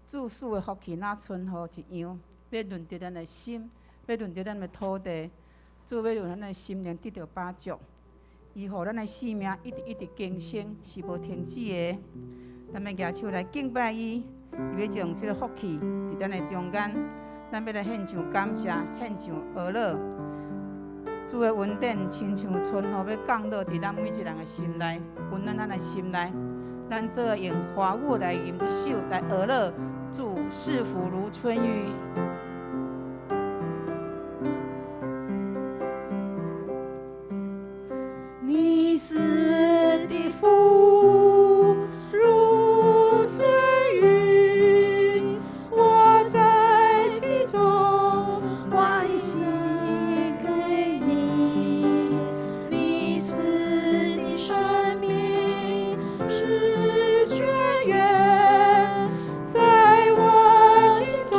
主賜的福氣若春雨一樣，欲潤著咱的心，欲潤著咱的土地。主欲讓咱的心靈得著飽足，伊予咱的生命一直一直更新，是無停止的。咱欲舉手來敬拜伊，伊欲將這個福氣佇咱的中間，咱欲來獻上感謝，獻上哀樂。主的恩典親像春雨欲降落佇咱每一人的心內，溫暖咱的心內。咱做伙用華語來吟這首來哀樂，主賜福如春雨。你賜的福如春雨，我在其中歡喜歸你。你賜的生命是泉源，在我心中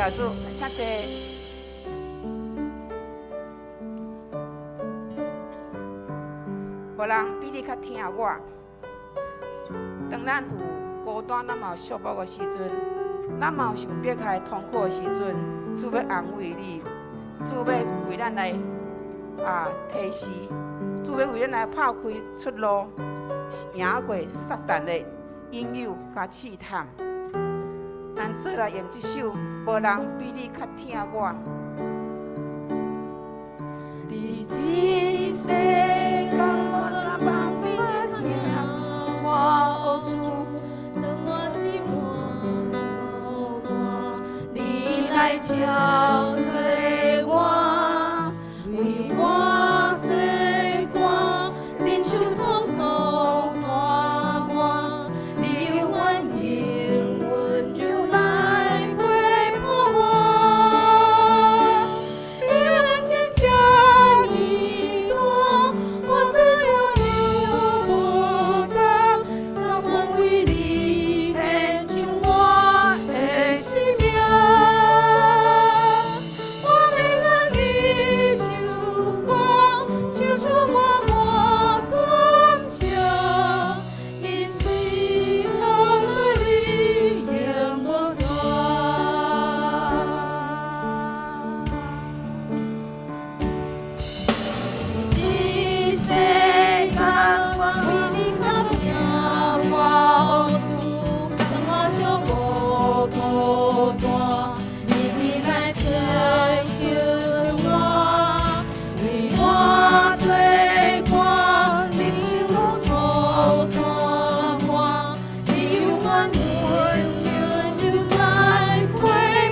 謝主，請坐。無人比你較疼我。當咱有孤單，咱嘛有寂寞的時陣，咱嘛有受迫害痛苦的時陣，主欲安慰你，主欲為咱來提示，主欲為咱來拍開出路，贏過撒旦的引誘佮試探。咱做來用這首，無人比你較疼我。佇這世間，無人比你較疼我，主，當我心滿孤單，你來敲找我，為我做歌，忍受痛苦看我，你永遠用溫柔來陪伴我。你恩典這呢大，我怎樣報答？甘願為你獻上我的生命。我欲向你唱歌，唱出滿滿感謝，因是何樂你永無煞。這世間無人比你較疼我，主，當我寂寞孤單，你來拯救我，為我做歌，忍受痛苦看我，你永遠用溫柔來陪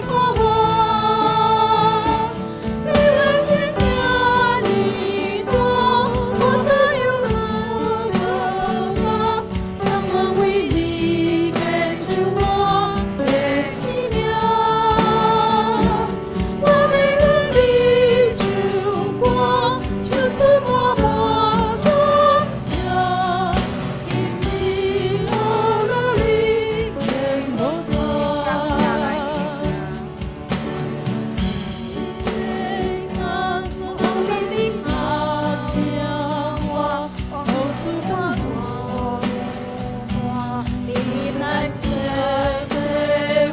伴我。你恩典這呢大，我怎樣報答？甘願為你獻上我的生命。我欲向你唱歌，唱出滿滿感謝，因是何樂你永無感謝來煞。世間無人比你較疼我，主我孤單，你來找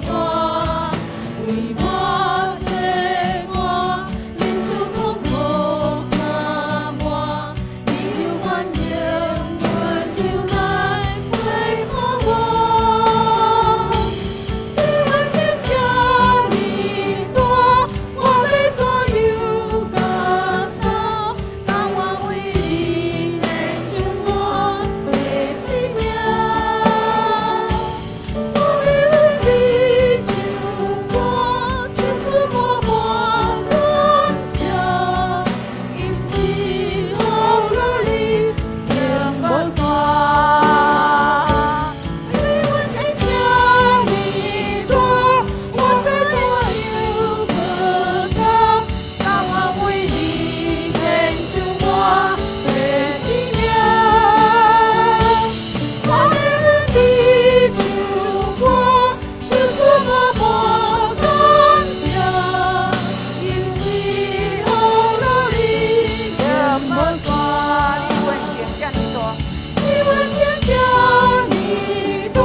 我，為我做歌，忍受痛苦看我，你永遠用溫柔來陪伴我。你恩典這呢大，我欲怎樣報答？甘願為你獻上我的生命。我欲向你唱歌，唱出滿滿感謝，因是何樂你永無煞。你恩典這呢大，我怎樣報答？甘願為你獻上我的生命。我欲向你唱歌，唱出滿滿感謝，因是何樂你永無你煞。恩情這呢大，你恩典這呢大，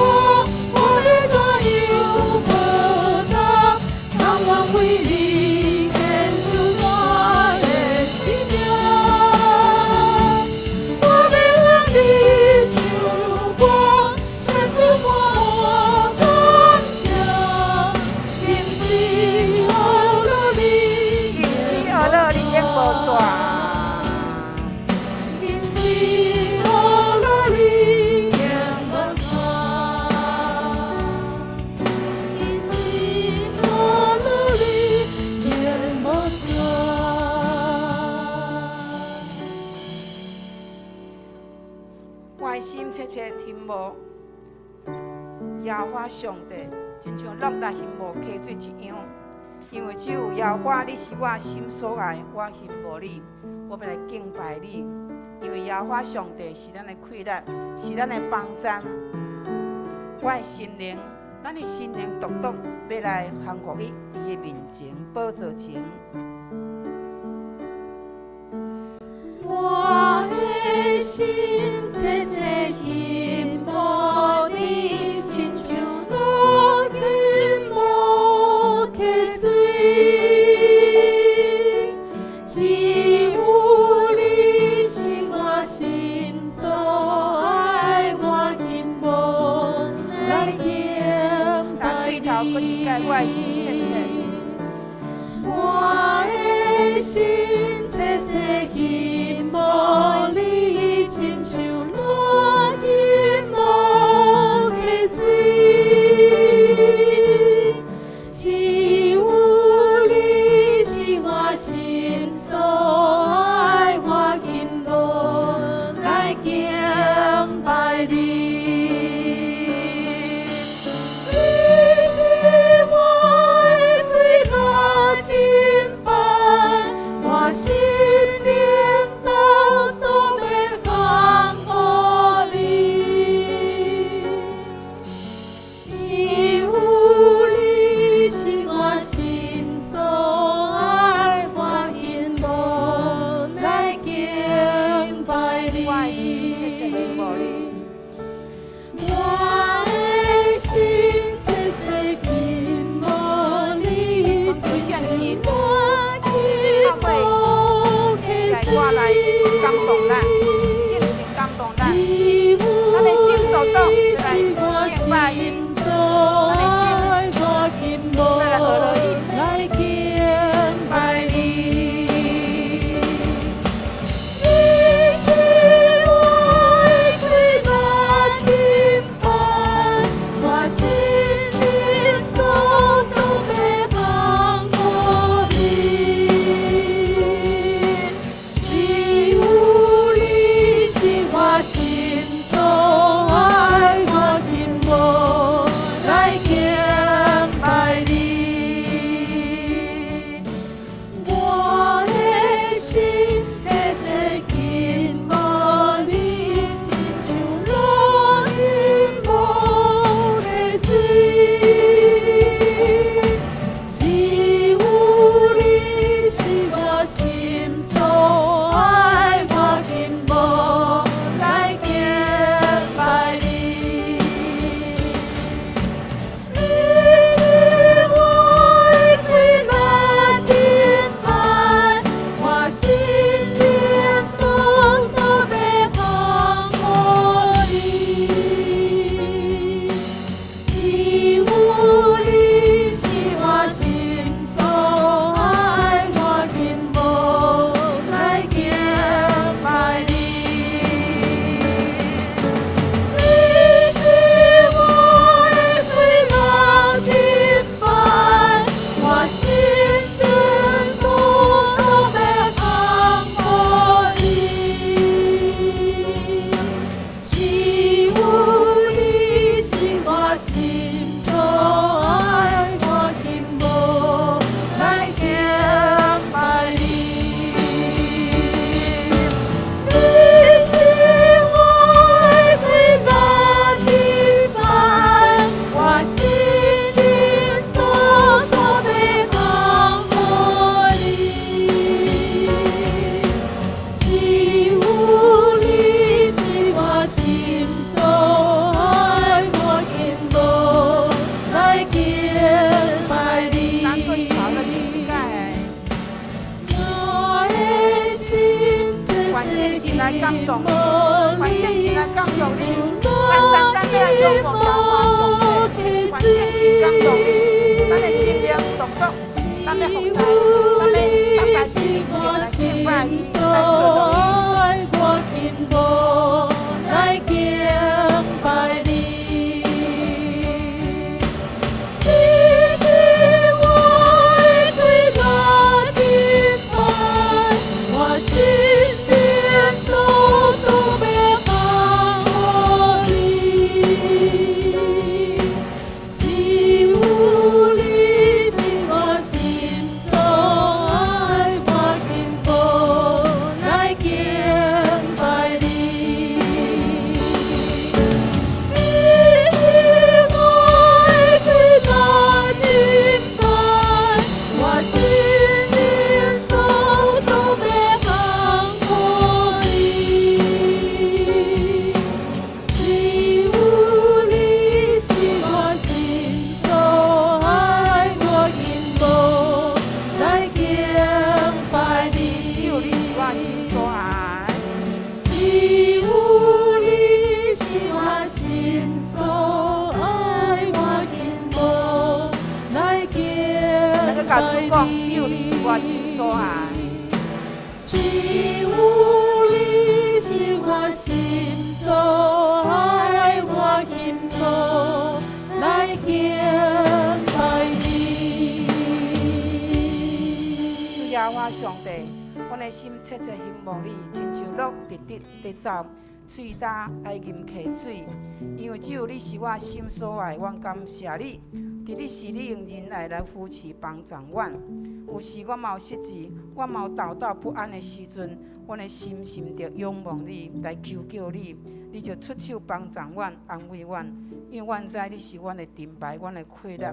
我欲怎樣報答？甘願為你獻上我的生命。我欲向你唱歌，唱出滿滿感謝，因是何樂你因是何樂你永無煞。因是何樂你永無煞。因是何樂你永無煞。我的心切切欣慕耶和華上帝，親像落日欣慕溪水一樣。因為只有耶和華，你是我心所愛，我欣慕你，我欲來敬拜你。因為耶和華上帝是咱的氣力，是咱的幫贊。我的心靈，咱咱的心靈獨獨欲來降服伊佇伊面前，寶座前。我的心切切欣慕你，親像樂天無溪水，只有你是我心所愛，我傾慕來敬來拜對頭閣一擺，我的心切切。我的心切切欣慕你，親像樂天無溪水，只有你是我心所愛，我傾慕來敬拜你。你是我的快樂燈牌，我心靈獨獨欲降予你。只有你是我心所愛，我傾慕來敬拜你。我的心切切欣慕你。我的心切切欣慕你，講聖神親像教會樂來我來感動咱，聖神感動咱，只有咱的心獨獨你來是我敬拜伊，心所愛，我傾慕欲來學落伊。來敬拜你。你是我的快樂燈牌，我心靈獨獨欲降予你。只有你是我心所愛，我傾慕來敬拜你。我的心切切欣慕你，親像樂天無溪水。只有你是我心所愛，我傾慕來敬拜你。你是我的快樂燈牌，我心靈獨獨欲降予你。只有你是我心所愛，我傾慕來敬拜你。你是我的快樂燈牌，我心靈獨獨欲降予你。只有你是我心所愛，我傾慕來敬拜你。你是我的快樂燈牌，我心靈獨獨欲降予你。只有你是我心所愛，我傾慕來敬拜你。咱對頭閣一擺。我的心切願聖切神來感動你，願聖神來感動你，咱單單欲來仰望耶和華上帝，願聖神感動你，咱的心靈獨獨，咱欲服侍，咱欲當來神面前來敬拜伊，來順服伊。我傾慕來敬拜你。你是我的快樂燈牌，我心靈獨獨欲降予你。只有你是我心所愛，我傾慕來敬共主講，只有你是我心所愛。只有你是我心所愛，我心肝來敬拜你。主耶和華上帝，阮的心切切欣慕你，親像鹿直直地走，喙焦愛飲溪水。因為只有你是我心所愛，阮感謝你。佇你是你用仁愛來扶持幫助阮。有時我嘛有失志，我嘛有沓沓不安的時陣，阮的心心著仰望你，來求叫你，你就出手幫助阮，安慰阮。因為阮知你是阮的盾牌，阮的氣力。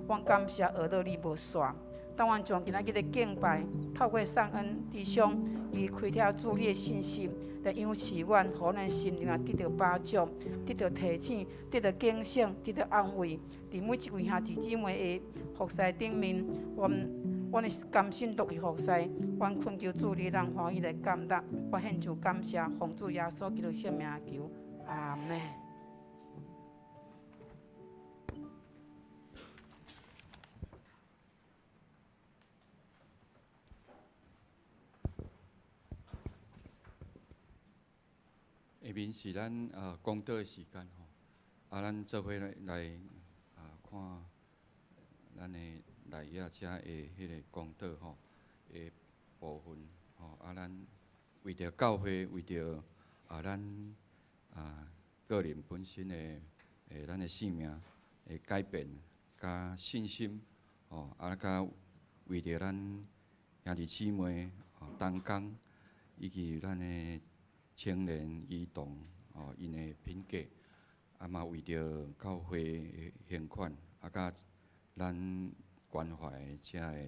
阮感謝學到你無散。當阮將今仔日的敬拜，透過善恩弟兄，伊開啟主你的信息，來養賜阮，予咱心靈啊得著飽足，得著提醒，得著警醒，得著安慰。佇每一位兄弟姊妹的服侍頂面，阮的甘心樂意服侍，阮懇求主你咱歡喜來感恩，我獻上感謝，奉主耶穌基督聖名求，阿們。下面是咱講道的時間吼，啊，咱做伙來看咱的內頁遮的彼个講道吼的部分吼，啊，咱為著教會，為著咱個人本身的咱的生命的改變，佮信心吼，啊，佮為著咱兄弟姊妹吼同工，以及咱的青年兒童吼，𪜶的品格，啊嘛為著教會的還款，啊，佮咱關懷遮个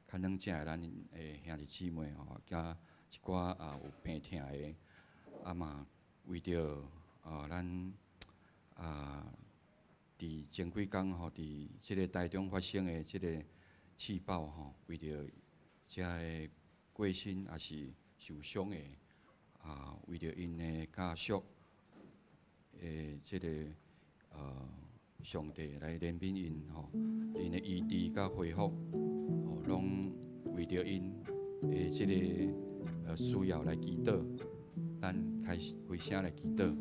較軟正的咱的兄弟姊妹吼，佮一寡有病痛的，啊嘛為著咱佇前幾工吼，佇這个台中發生的這个試爆吼，為著遮个過身抑是受傷的。啊，為著𪜶的家屬的這个上帝來憐憫𪜶吼，𪜶的醫治佮恢復，吼，攏為著𪜶的這个需要來祈禱，咱開始開聲來祈禱。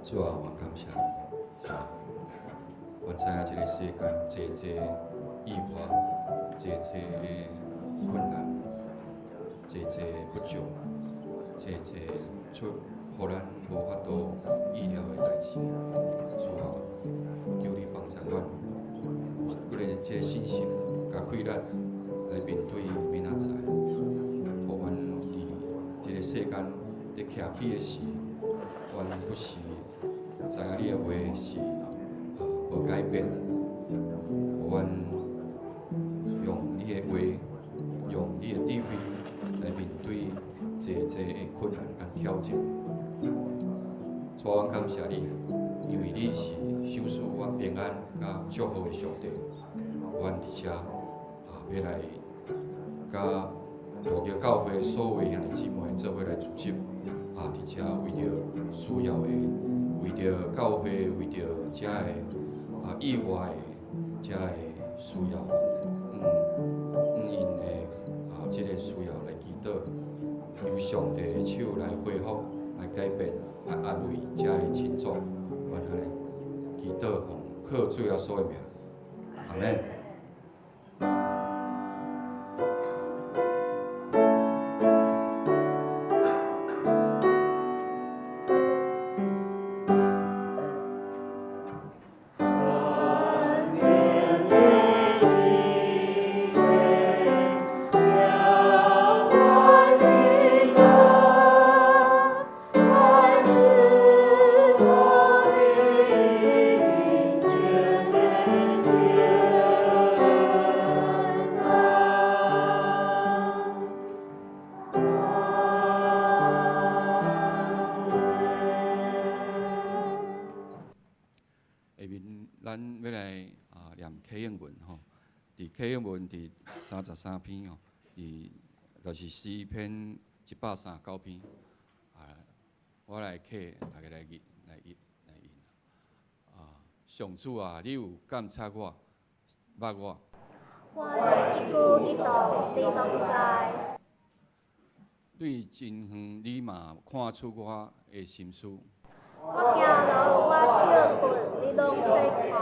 主啊，我感謝你，主啊，阮知影這个世間濟濟意外，濟濟困難，濟濟不足。濟濟出，予咱無法度意料的代誌，主啊，求你幫助阮，有這个信心佮氣力來面對明仔載，予阮佇這个世間佇徛起的時，阮不時知影你的話是無改變，予阮用你的話，用你的智慧來面對濟濟的困難佮挑戰。主，阮感謝你，因為你是賞賜阮平安佮祝福的上帝。阮佇遮欲來佮大橋教會所有兄弟姊妹做伙來組織佇遮為著需要的，為著教會，為著遮个意外的遮个需要，𪜶的這个需要來祈禱。求上帝的手來恢復、來改變、來安慰遮个親屬，阮按呢祈禱奉靠主耶穌的名，阿們。下面咱欲來念啟應文吼，佇啟應文佇33篇吼，佇就是詩篇139篇啊，我來啟，大家來印來印來印啊。上主啊，你有鑒察我，捌我。我的一舉一動，你攏知。對真遠，你嘛看出我的心思。我行路，我歇睏，你攏咧看。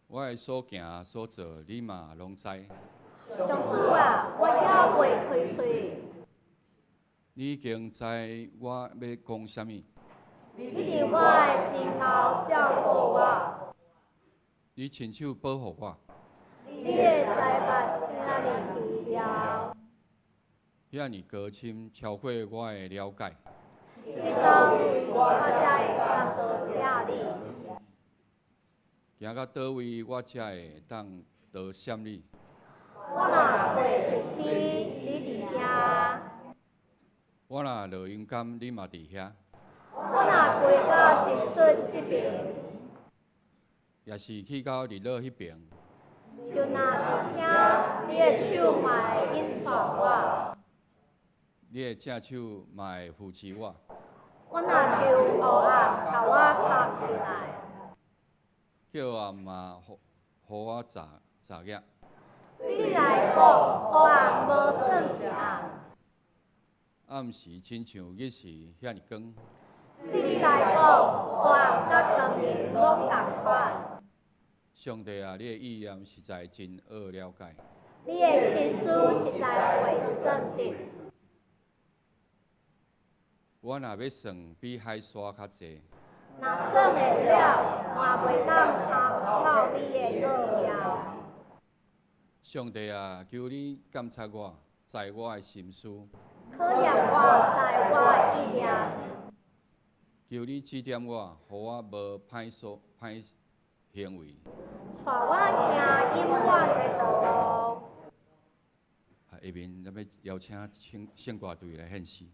我的所行所做，你嘛攏知。上主啊，我猶未開喙，你已經知我欲講啥物。你佇我的前頭照顧我。你親手保護我。你的栽捌遐爾奇妙，遐爾高深，超過我的了解。去佗位我才會當倒疼你？行到佗位，我才會當逃閃你？我若過一坑，你佇遐；我若落陰間，你嘛佇遐。我若飛到日出這爿，抑是去到日落彼爿，就若佇遐，你的手嘛會引帶我。你的正手嘛會扶持我。我若求黑暗共我崁起來，叫暗嘛予我遮遮掩。對你來講，黑暗無算是暗；暗時親像日時遐爾光。對你來講，黑暗佮光明攏仝款。上帝啊，你的意念實在真奧了解。你的心思實在袂算得。我若欲算，比海沙較濟。若算會了，嘛袂當參透你的奧妙。上帝啊，求你鑒察我，知我的心思。考驗我，知我的意念。求你指點我，予我無歹所歹行為。帶我行永遠的道路。啊，下面咱欲邀請聖聖歌隊來獻詩。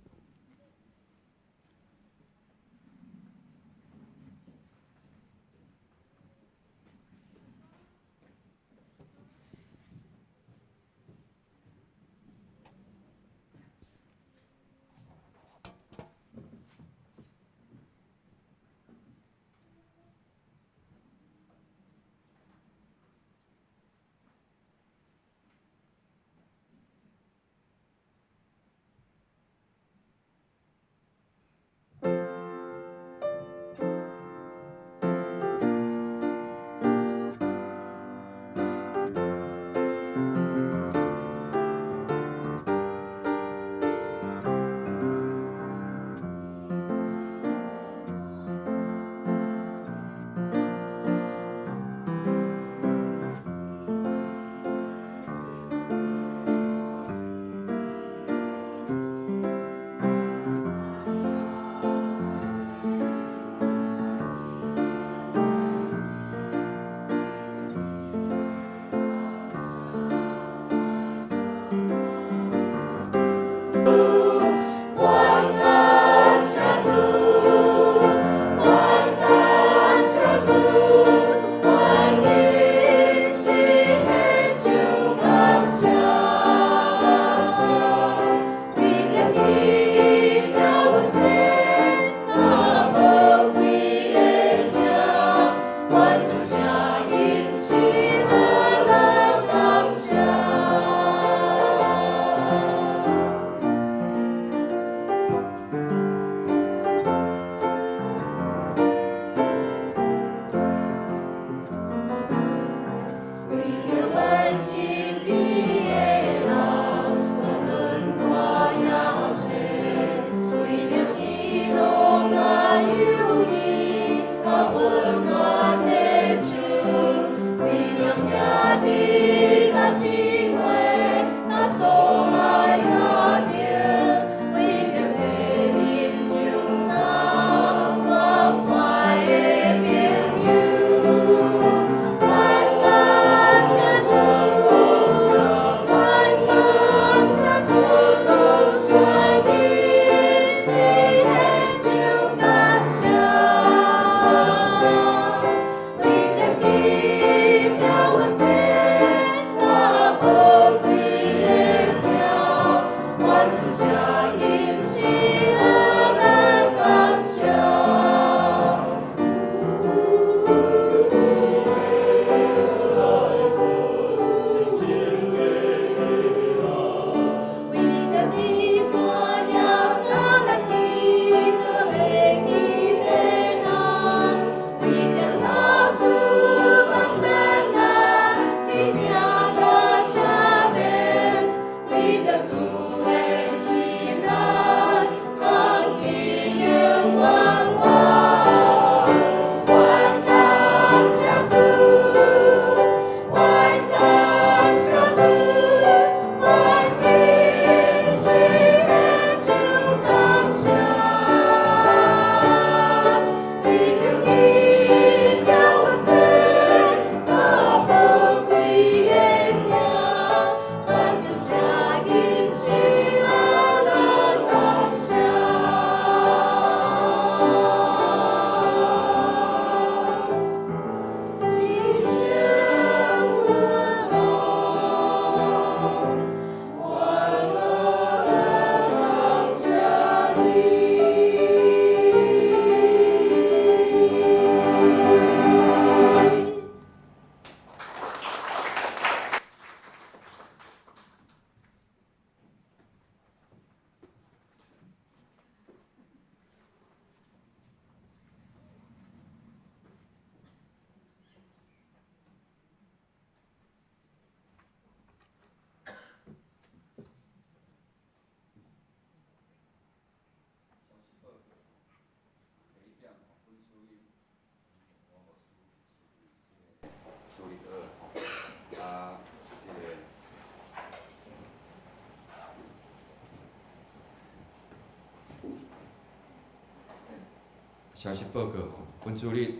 消息報告吼，本主日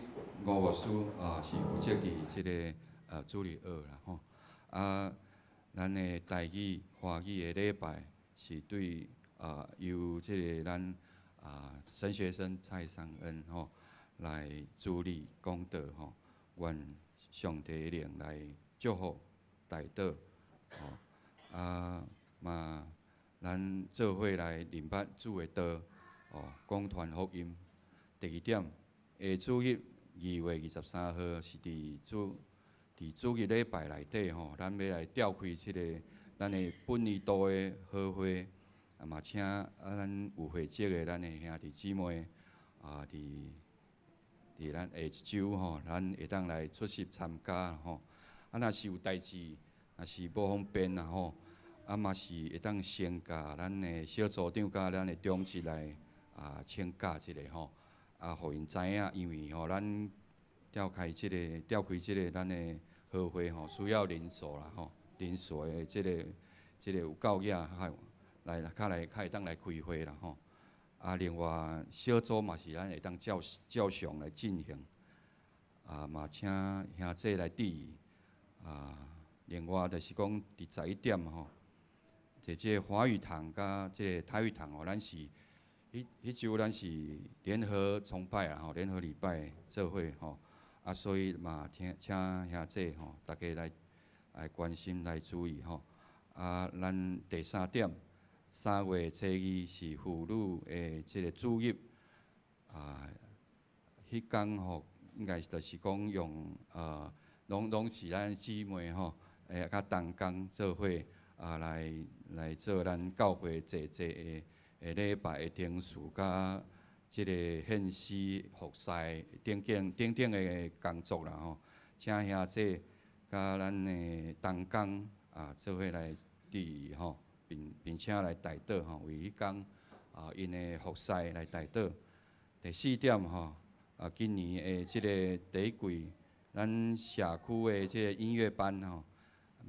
吳牧師啊是負責佇這个主日學啦吼。啊，咱的台語、華語的禮拜是對啊由這个咱神學生蔡尚恩吼來主理講道吼，願上帝的靈來祝福代禱吼。啊嘛，咱做伙來明白主的道，哦，廣傳福音。第二點，下主日2月23號是佇主日禮拜內底吼，咱欲來召開這个咱的本年度的好會，啊嘛請咱有會籍的咱的兄弟姊妹啊，佇咱下一週吼，咱會當來出席參加吼。啊，若是有代誌，若是無方便啦吼，啊嘛是會當先共咱的小組長佮咱的長執來請假一下吼，啊，予𪜶知影，因為吼咱召開這个咱的好會吼，需要人數啦吼，人數的這個有夠額，較來較來較會當來開會啦吼。啊，另外小組嘛是咱會當照照常來進行，啊嘛請兄弟來注意。啊，另外就是講佇11點吼，佇這個華語堂佮這个台語堂吼，咱是彼彼週咱是聯合崇拜啦吼，聯合禮拜做伙吼，啊，所以嘛請兄弟吼，大家來關心來注意吼。啊，咱第三點，3月初2是婦女的這个主日，啊，彼工吼應該就是講用攏是咱姊妹吼，佮同工做伙啊，來做咱教會祭祭的禮拜的程序，佮這个獻詩服侍等等等等的工作啦吼。請兄弟佮咱的同工啊做伙來注意吼，並且來代禱吼，為彼工啊𪜶的服侍來代禱。第四點吼，啊今年的這个第一季，咱社區的這个音樂班吼，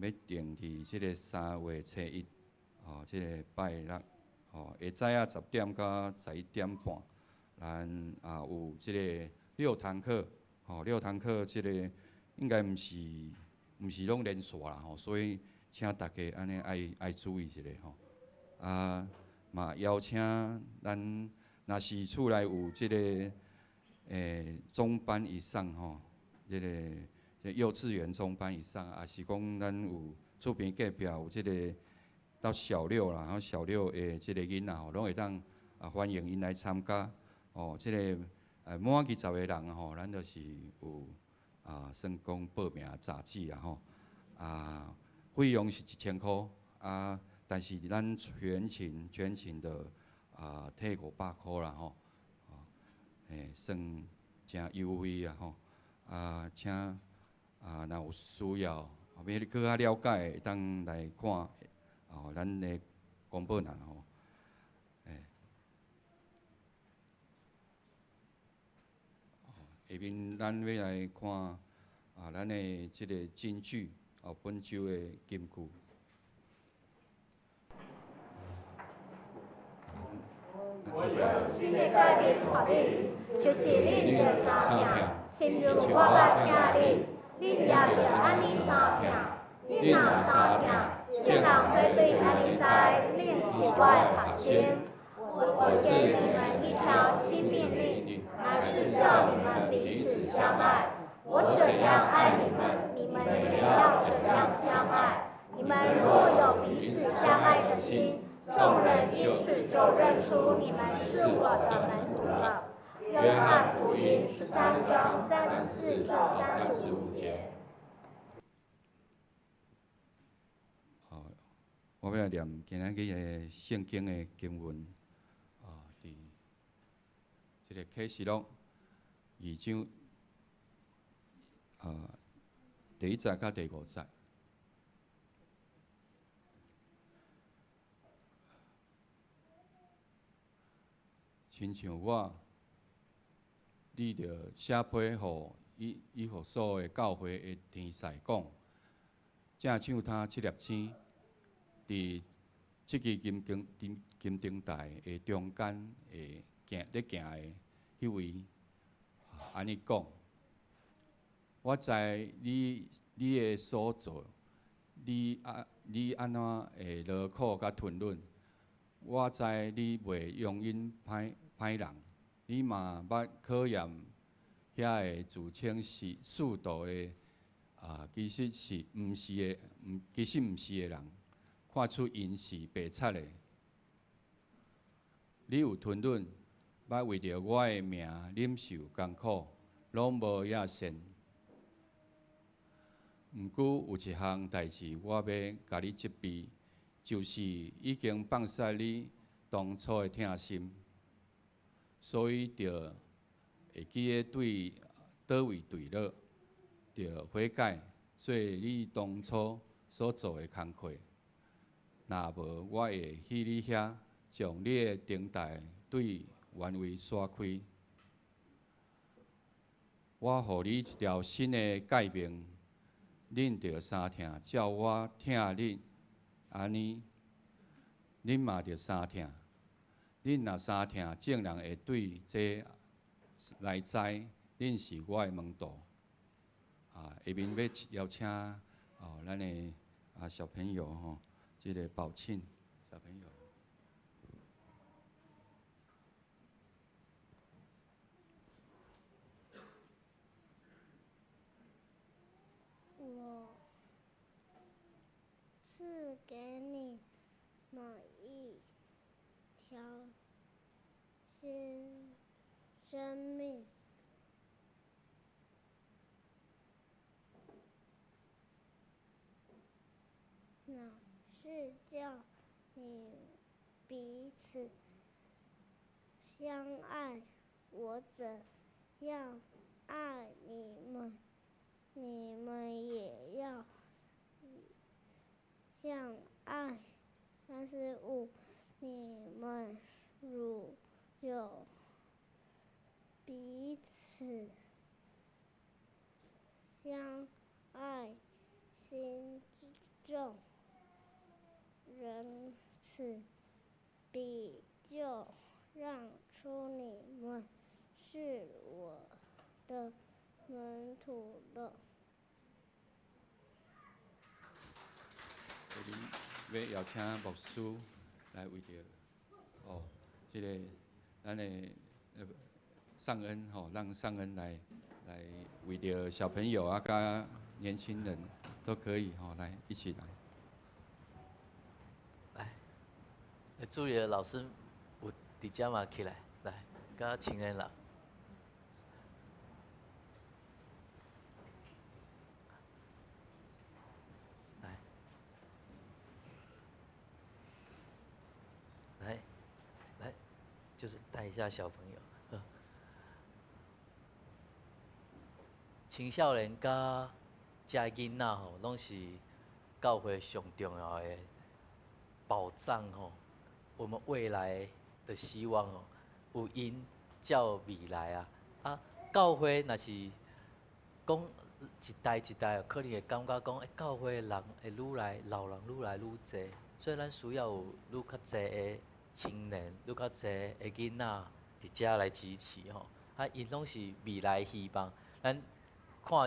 欲定佇這个3月初1，吼，這个拜六，吼，下早仔10點到11點半，咱啊有這个六堂課，吼，六堂課這个應該毋是攏連續啦吼，所以請大家按呢愛注意一下吼。啊，嘛邀請咱若是厝內有這个中班以上吼，這个幼稚園中班以上，抑是講咱有厝邊隔壁有這个到小六啦，吼小六的這个囡仔吼，攏會當歡迎𪜶來參加。哦，這个滿20個人吼，咱就是有算講報名雜誌啊吼，啊費用是1000箍啊，但是咱全勤的退500箍啦吼，算誠優惠啊吼，啊請若有需要，欲閣較了解，會當來看哦，咱的公布欄吼。下面咱欲來看咱的這个金句，哦，本週的金句。我用新的誡命予恁，就是恁著相疼，親像我捌疼恁，恁也著按呢相疼。恁若相疼，眾人欲對按呢知，恁是我的學生。我賜給你們一條新命令，乃是叫你們彼此相愛。我怎樣愛你們，你們也要怎樣相愛。你們若有彼此相愛的心，眾人因此就認出你們是我的門徒了。約翰福音13章34至35節。好，我欲來念今仔日的聖經的經文，佇這个啟示錄2章，第一節到第五節。親像我，你著寫批予以弗所的教會的天使講，正像他七粒星，佇七支金燈台的中間會行咧行的彼位，按呢講，我知你的所做，你按怎會勞苦佮吞忍，我知你袂容忍歹歹人，你嘛捌考驗遐个自稱是使徒的啊，其實是毋是的，毋其實毋是的人，看出𪜶是白賊的。你有吞忍，捌為著我的名忍受艱苦，攏無厭倦。毋過有一項代誌，我欲共你責備，就是已經放捨你當初的疼心，所以著會記得對佗位墜落，著悔改，做你當初所做的工課。若無，我會去你遐，將你的燈台對原位徙開。我予你一條新的誡命，恁著相疼，照我疼恁按呢，恁嘛著相疼。恁若相疼，眾人會對這來知，恁是我的門徒。啊，下面欲邀請哦，咱的啊小朋友吼，這个寶慶小朋友。我賜給你們一條新生命，乃是叫你彼此相愛。我怎樣愛你們，你們也要相愛。35，你們如有彼此相愛心，眾人此必就認出你們是我的門徒了。欲邀請牧師來為著哦，這个咱的尚恩吼，讓尚恩來為著小朋友啊，佮年輕人都可以吼，來一起來。來，主任老師有佇遮嘛？起來，來，佮青年人。來，來，來，就是帶一下小朋友。青少年佮遮囡仔吼，攏是教會上重要的寶藏吼。我們未來的希望哦，有𪜶才有未來啊！啊，教會若是講一代一代，可能會感覺講，欸，教會的人會愈來老人愈來愈濟，所以咱需要有愈較濟的青年，愈較濟的囡仔佇遮來支持吼。啊，𪜶攏是未來希望。咱看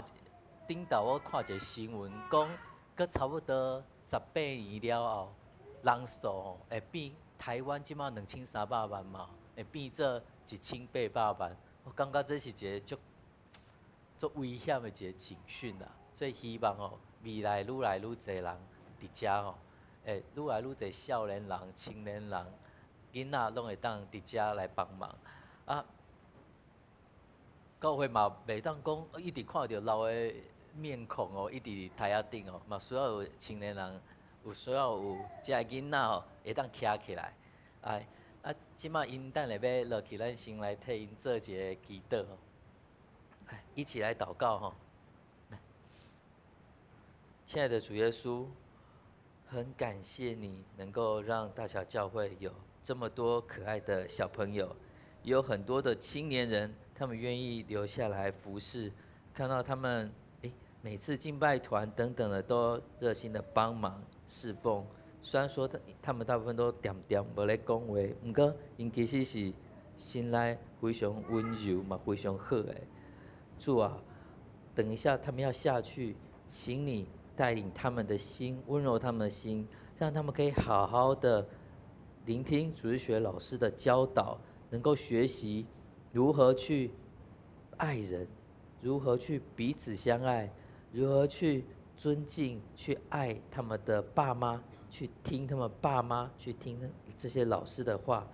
頂晝我看一个新聞，講閣差不多18年了後，人數吼會變。台灣這馬2300萬嘛，會變做1800萬。我感覺這是一个足足危險的一个警訊啦。所以希望吼，未來愈來愈濟人佇遮吼，會愈來愈濟少年人、青年人、囡仔攏會當佇遮來幫忙。啊，教會嘛袂當講一直看著老的面孔哦，一直佇台仔頂哦，嘛需要有青年人。有需要有遮个囡仔吼，會當徛起來，哎，啊，這馬𪜶等下欲落去，咱先來替𪜶做一个祈禱吼，來，一起來禱告吼。來，親愛的主耶穌，很感謝你能夠讓大橋教會有這麼多可愛的小朋友，有很多的青年人，他們願意留下來服侍，看到他們，每次敬拜團等等的都熱心的幫忙。侍奉，雖然說他們大部分都恬恬無咧講話，毋過𪜶其實是心內非常溫柔嘛，非常好的。主啊，等一下他們要下去，請你帶領他們的心，溫柔他們的心，讓他們可以好好的聆聽主日學老師的教導，能夠學習如何去愛人，如何去彼此相愛，如何去尊敬、去愛他們的爸媽，去聽他們爸媽，去聽這些老師的話，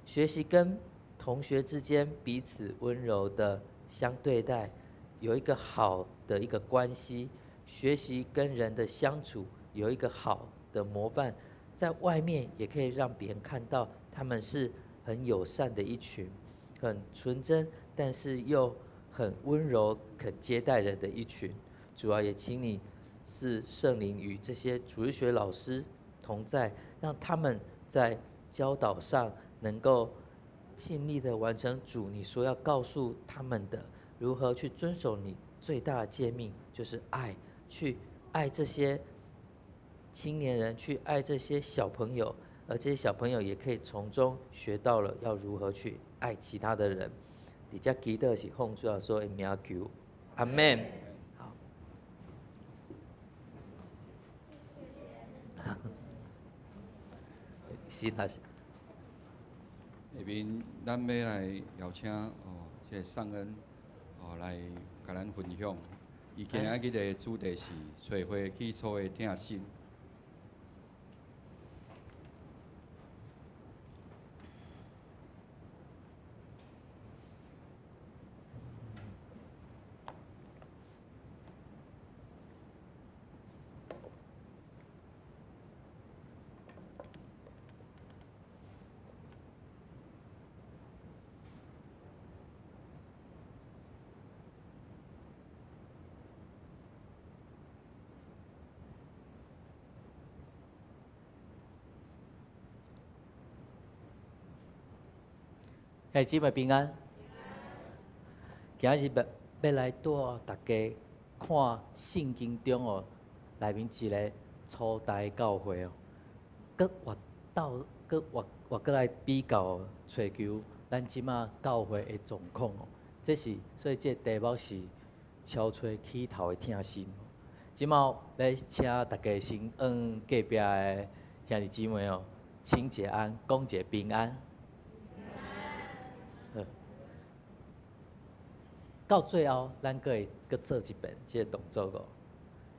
學習跟同學之間彼此溫柔的相對待，有一個好的一個關係，學習跟人的相處有一個好的模範，在外面也可以讓別人看到他們是很友善的一群，很純真，但是又很溫柔、肯接待人的一群。主啊，也請你賜聖靈與這些主日學老師同在，讓他們在教導上能夠盡力的完成主你所要告訴他們的，如何去遵守你最大的誡命，就是愛，去愛這些青年人，去愛這些小朋友，而這些小朋友也可以從中學到了要如何去愛其他的人。佇遮祈禱是奉主耶穌的名求，阿門。好，是啊是。下面咱欲來邀請哦，這个尚恩哦來共咱分享。伊今仔日的主題是揣回起初的疼心。兄弟姊妹平安。今仔日欲來帶大家看聖經中哦，內面一个初代教會哦，閣活到閣活活閣來比較揣求咱這馬教會的狀況哦。這是所以這个題目是敲揣起頭的疼心。這馬欲請大家先向隔壁的兄弟姊妹哦，請一下安，講一个平安。到最後，咱閣會閣做一遍這个動作哦。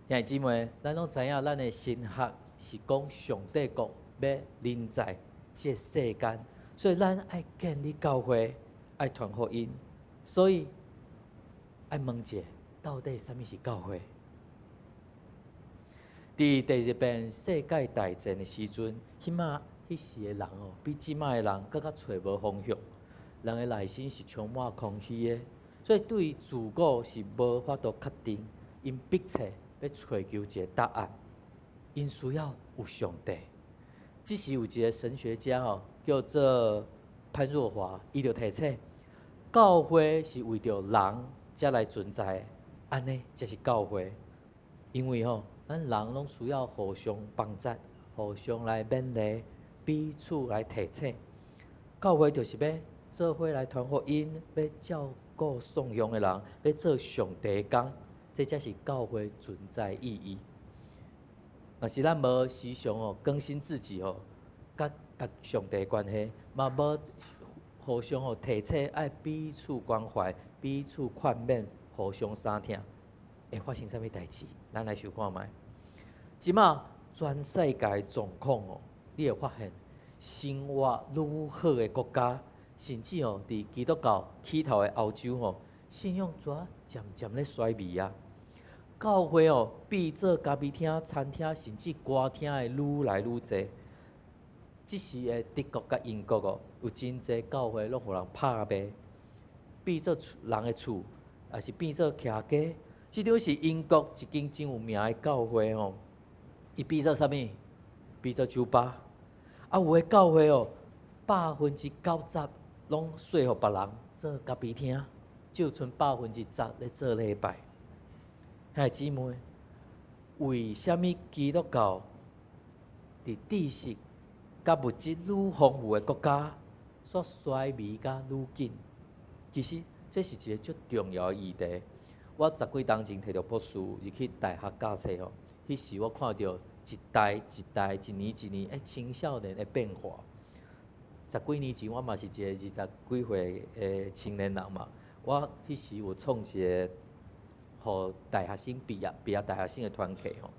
兄弟姊妹，咱攏知影，咱的神學是講上帝國欲臨在這个世間，所以咱愛建立教會，愛傳福音，所以愛問一下，到底啥物是教會？佇第二遍世界大戰的時陣，彼馬彼時的人哦，比這馬的人閣較揣無方向，人的內心是充滿空虛的。所以對自我是無法度確定，𪜶迫切欲揣求一个答案，𪜶需要有上帝。這時有一个神學家吼，叫做潘若華，伊就提醒，教會是為著人才來存在的，按呢才是教會。因為吼，咱人攏需要互相幫助，互相來勉勵，彼此來提醒。教會就是欲做伙來傳福音，欲照顧送養的人，欲做上帝的工，這才是教會存在意義。若是咱無時常哦更新自己哦，佮佮上帝的關係，嘛無互相哦提醒，愛彼此關懷、彼此勸勉、互相相疼，會發生啥物代誌？咱來想看覓。這馬全世界狀況哦，你會發現生活愈好的國家，甚至哦，佇基督教起頭的歐洲吼，信仰怎漸漸咧衰微啊？教會哦，變做咖啡廳、餐廳，甚至歌廳的愈來愈濟。這時的德國佮英國哦，有真濟教會攏予人拍賣，變做人的厝，抑是變做徛家。這張是英國一間真有名的教會吼，伊變做啥物？變做酒吧。啊，有的教會哦，90%攏稅予別人做咖啡廳，只有剩10%咧做禮拜。兄弟姊妹，為啥物基督教佇知識佮物質愈豐富的國家，煞衰微甲愈緊？其實這是一个足重要的議題。我十幾冬前提著博士入去大學教冊吼，彼時我看著一代一代、一年一年，欸，青少年的變化。十幾年前我嘛是一個二十幾歲的青年人嘛，我彼時有創一個，予大學生畢業畢業大學生的團契吼，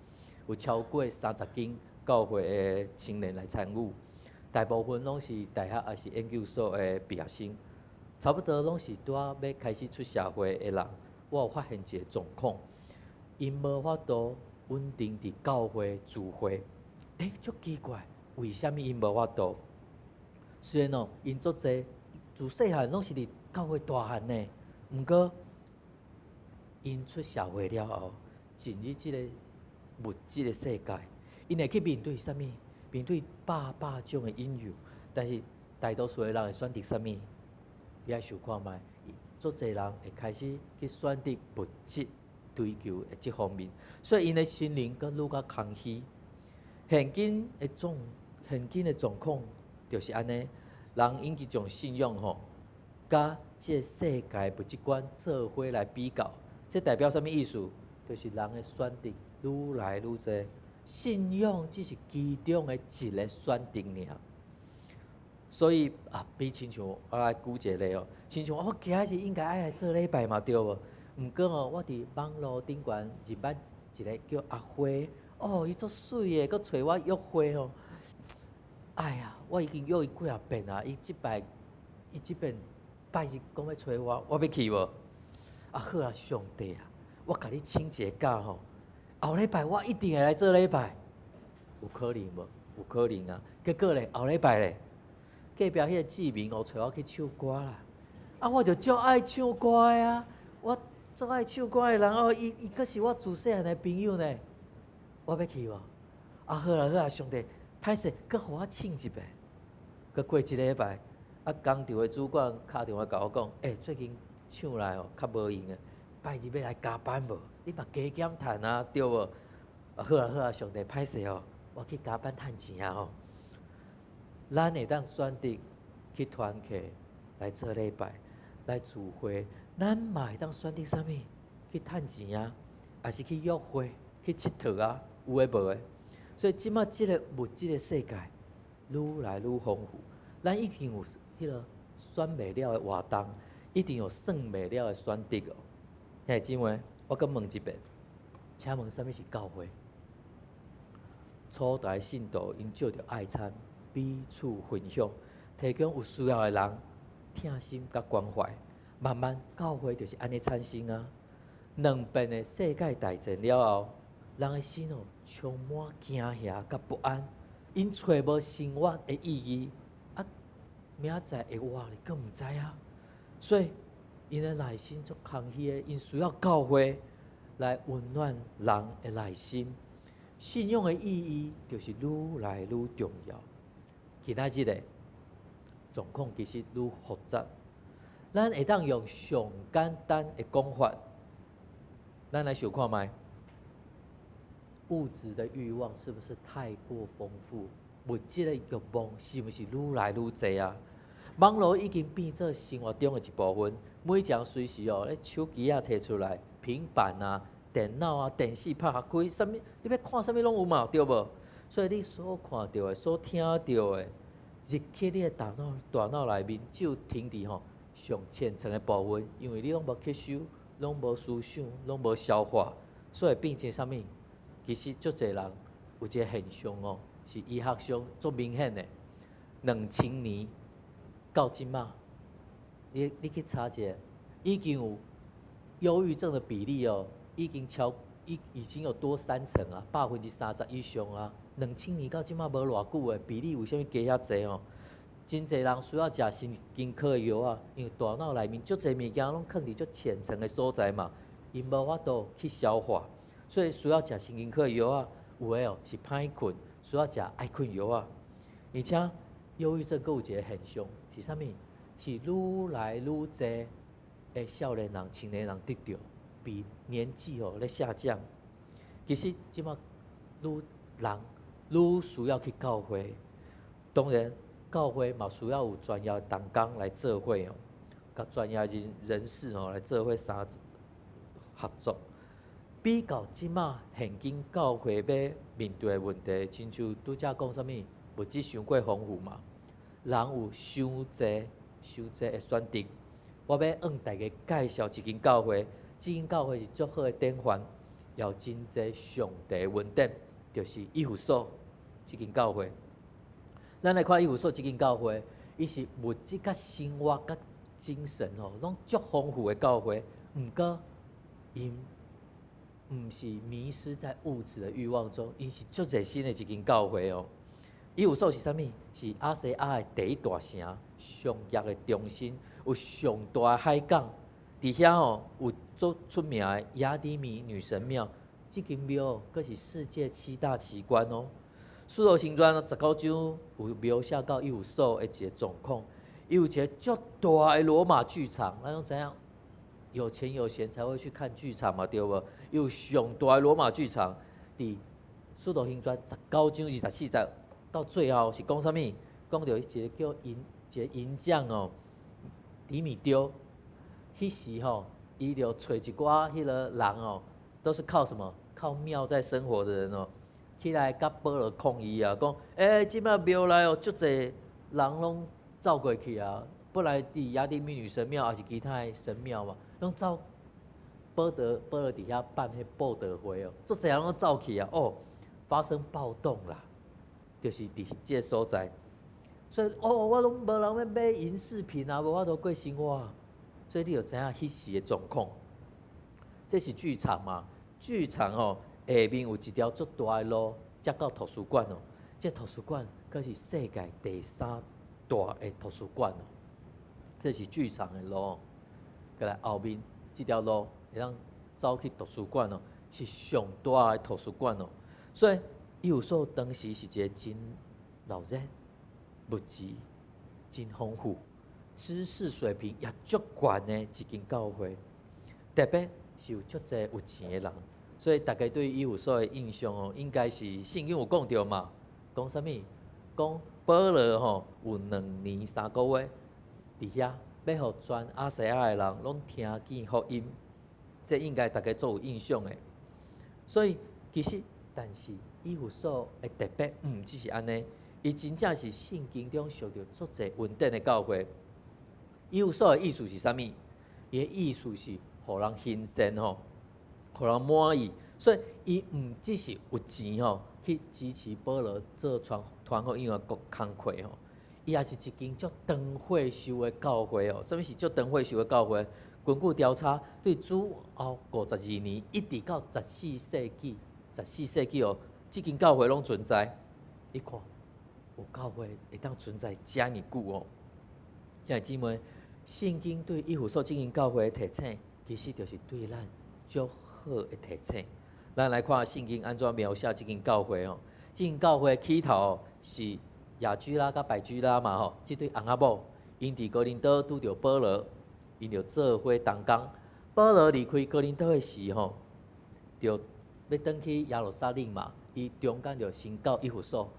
有超過30間教會的青年來參與，大部分攏是大學抑是研究所的畢業生，差不多攏是拄仔欲開始出社會的人。我有發現一個狀況，𪜶無法度穩定佇教會聚會，欸，足奇怪，為啥物𪜶無法度？雖然哦，𪜶足濟自細漢攏是佇教會大漢呢，毋過𪜶出社會了後，進入這個物質的世界，𪜶會去面對啥物？面對百百種的引誘，但是大多數的人會選擇啥物？你愛想看覓？足濟人會開始去選擇物質追求的這方面，所以𪜶的心靈閣愈較空虛。現今的狀況就是按呢，人已經將信仰吼，佮這個世界物質觀做伙來比較，這代表啥物意思？就是人的選擇愈來愈濟，信仰只是其中的一個選擇爾。所以啊，比親像我來舉一個例哦，親像我今仔日應該愛來做禮拜嘛，對無？毋過哦，我佇網路頂懸認捌一個叫阿花，哦，伊足媠的，閣揣我約會哦。哎呀，我已經約伊幾仔遍啊，伊這擺伊這遍拜日講欲揣我，我欲去無？啊好啊，上帝啊，我共你請一個假吼，後禮拜我一定會來做禮拜，有可能無？有可能啊。結果咧，後禮拜咧，隔壁彼個志明哦，揣我去唱歌啦。啊，我就足愛唱歌的啊，我足愛唱歌的人哦，伊伊閣是我自細漢的朋友呢，我欲去無？啊好啦好啦，上帝，歹勢，閣予我請一遍，閣過一禮拜，啊工場的主管敲電話共我講，欸，最近廠內哦較無閒的，拜日欲來加班無？你嘛加減趁啊，對無？啊好啦好啦，上帝歹勢哦，我去加班趁錢啊吼。咱會當選擇去團契來做禮拜，來聚會，咱嘛會當選擇啥物？去趁錢啊，抑是去約會、去𨑨迌啊，有的無的。所以這馬這個物質的世界愈來愈豐富，咱一定有彼個選袂了的活動，一定有算袂了的選擇哦。兄弟姊妹，我閣問一遍，請問啥物是教會？初代信徒𪜶藉著愛餐，彼此分享，提供有需要的人疼心佮關懷。慢慢教會就是按呢產生啊。兩遍的世界大戰了後，人的心哦充滿驚嚇佮不安，𪜶揣無生活的意義，啊，明仔載會活咧，閣毋知啊。所以𪜶的內心足空虛的，𪜶需要教會來溫暖人的內心。信仰的意義就是愈來愈重要。今仔日的狀況其實愈複雜，咱會當用上簡單的講法，咱來想看覓？物質的慾望是不是太過豐富？物質的慾望是毋是愈來愈濟啊？網路已經變做生活中的一部分，每一個人隨時哦，咧手機仔提出來，平板啊、電腦啊、電視拍開，啥物你欲看啥物攏有嘛，對無？所以你所看著的、所聽著的，入去你的大腦內面，只有停佇吼上淺層的部分，因為你攏無吸收，攏無思想，攏無消化，所以變成啥物？其實足濟人有一個現象哦，是醫學上足明顯的。2000年到這馬，你去查一下，已經有憂鬱症的比例哦，已經超已已經有多三成啊，30%以上啊。2000年到這馬無偌久的比例，為啥物加遐濟哦？真濟人需要食神經科的藥啊，因為大腦內面足濟物件攏囥佇足淺層的所在嘛，𪜶無法度去消化，所以需要食神經科的藥啊。有的哦是歹睏，需要食愛睏藥啊。而且憂鬱症閣有一個現象是啥物？是愈來愈濟的少年人、青年人得著，比年紀哦咧下降。其實這馬愈人愈需要去教會，當然教會嘛需要有專業同工來做伙哦，佮專業人士哦來做伙相合作。比較這馬現今教會欲面對的問題，親像拄才講啥物物質傷過豐富嘛，人有傷濟傷濟的選擇。我欲向大家介紹一間教會，這間教會是足好的典範，也有真濟上帝的恩典，就是以弗所這間教會。咱來看以弗所這間教會，伊是物質佮生活佮精神吼，攏足豐富的教會。毋過，𪜶毋是迷失在物質的慾望中，𪜶是足熱心的一間教會哦。以弗所是啥物？是亞細亞的第一大城，商業的中心，有上大的海港。佇遐吼有足出名的亞底米女神廟，這間廟閣是世界七大奇觀哦。使徒行傳19章有描寫到以弗所的一個狀況，伊有一個足大的羅馬劇場，咱攏知影，有錢有閒才會去看劇場嘛，對無？伊有上大的羅馬劇場，佇使徒行傳19章24節到最後是講啥物？講著一個叫銀，一個銀匠哦，底米丟，彼時吼，伊就揣一寡彼个人哦，都是靠什麼？靠廟在生活的人哦，起來共保羅抗議啊，講，欸，這擺廟內哦，足濟人攏走過去啊，本來佇亞底米女神廟，抑是其他的神廟嘛，攏走保羅保羅佇遐辦彼布道會哦，足濟人攏走去啊，哦，發生暴動啦，就是佇這個所在，所以哦，我攏無人欲買銀飾品啊，無法度過生活啊，所以你就知影彼時的狀況。這是劇場嘛？劇場哦，下面有一條足大的路，才到圖書館哦。這圖書館閣是世界第三大的圖書館哦。這是劇場的路，過來後面這條路會當走去圖書館哦，是上大的圖書館哦。所以以弗所當時是一個真鬧熱、物質真豐富、知識水平也足懸的一間教會，特別是有足濟有錢的人，所以大家對以弗所的印象哦，應該是聖經有講著嘛，講啥物？講保羅吼有2年3個月佇遐，欲予全亞細亞的人攏聽見福音，這應該大家足有印象的。所以其實，但是以弗所的特別，毋只是按呢，伊真正是聖經中受著足濟恩典的教會。以弗所的意思是啥物？伊的意思是予人欣羨吼，予人滿意。所以伊毋只是有錢吼去支持保羅做傳傳福音的工課吼，伊也是一間足長歲壽的教會哦。啥物是足長歲壽的教會？根據調查，對主後52年一直到十四世紀，十四世紀哦，這間教會攏存在。你看，有教會會當存在遮爾久哦。兄弟姊妹，聖經對以弗所這間教會的提醒，其實就是對咱足好的提醒。咱來看聖經按怎描寫這間教會哦。這間教會起頭是亞居拉佮百基拉嘛吼，這對翁仔某，𪜶佇哥林多拄著保羅，𪜶就做伙同工。保羅離開哥林多的時吼，就欲轉去耶路撒冷嘛，伊中間就先到以弗所，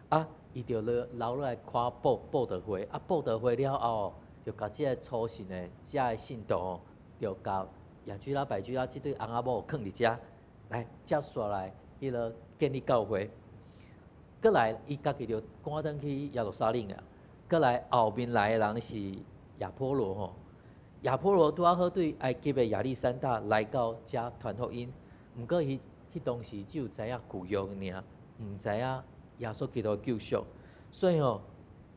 啊，伊就留留落來看布布道會，啊，布道會了後，就共這个初信的遮的信徒吼，就共亞居拉、百基拉這對翁仔某囥佇遮，來接續來彼个建立教會。閣來，伊家己就趕轉去耶路撒冷啊。閣來後面來的人是亞波羅吼，亞波羅拄仔好對埃及的亞歷山大來到遮傳福音，毋過伊彼當時只有知影舊約爾，毋知影耶穌基督的救贖，所以吼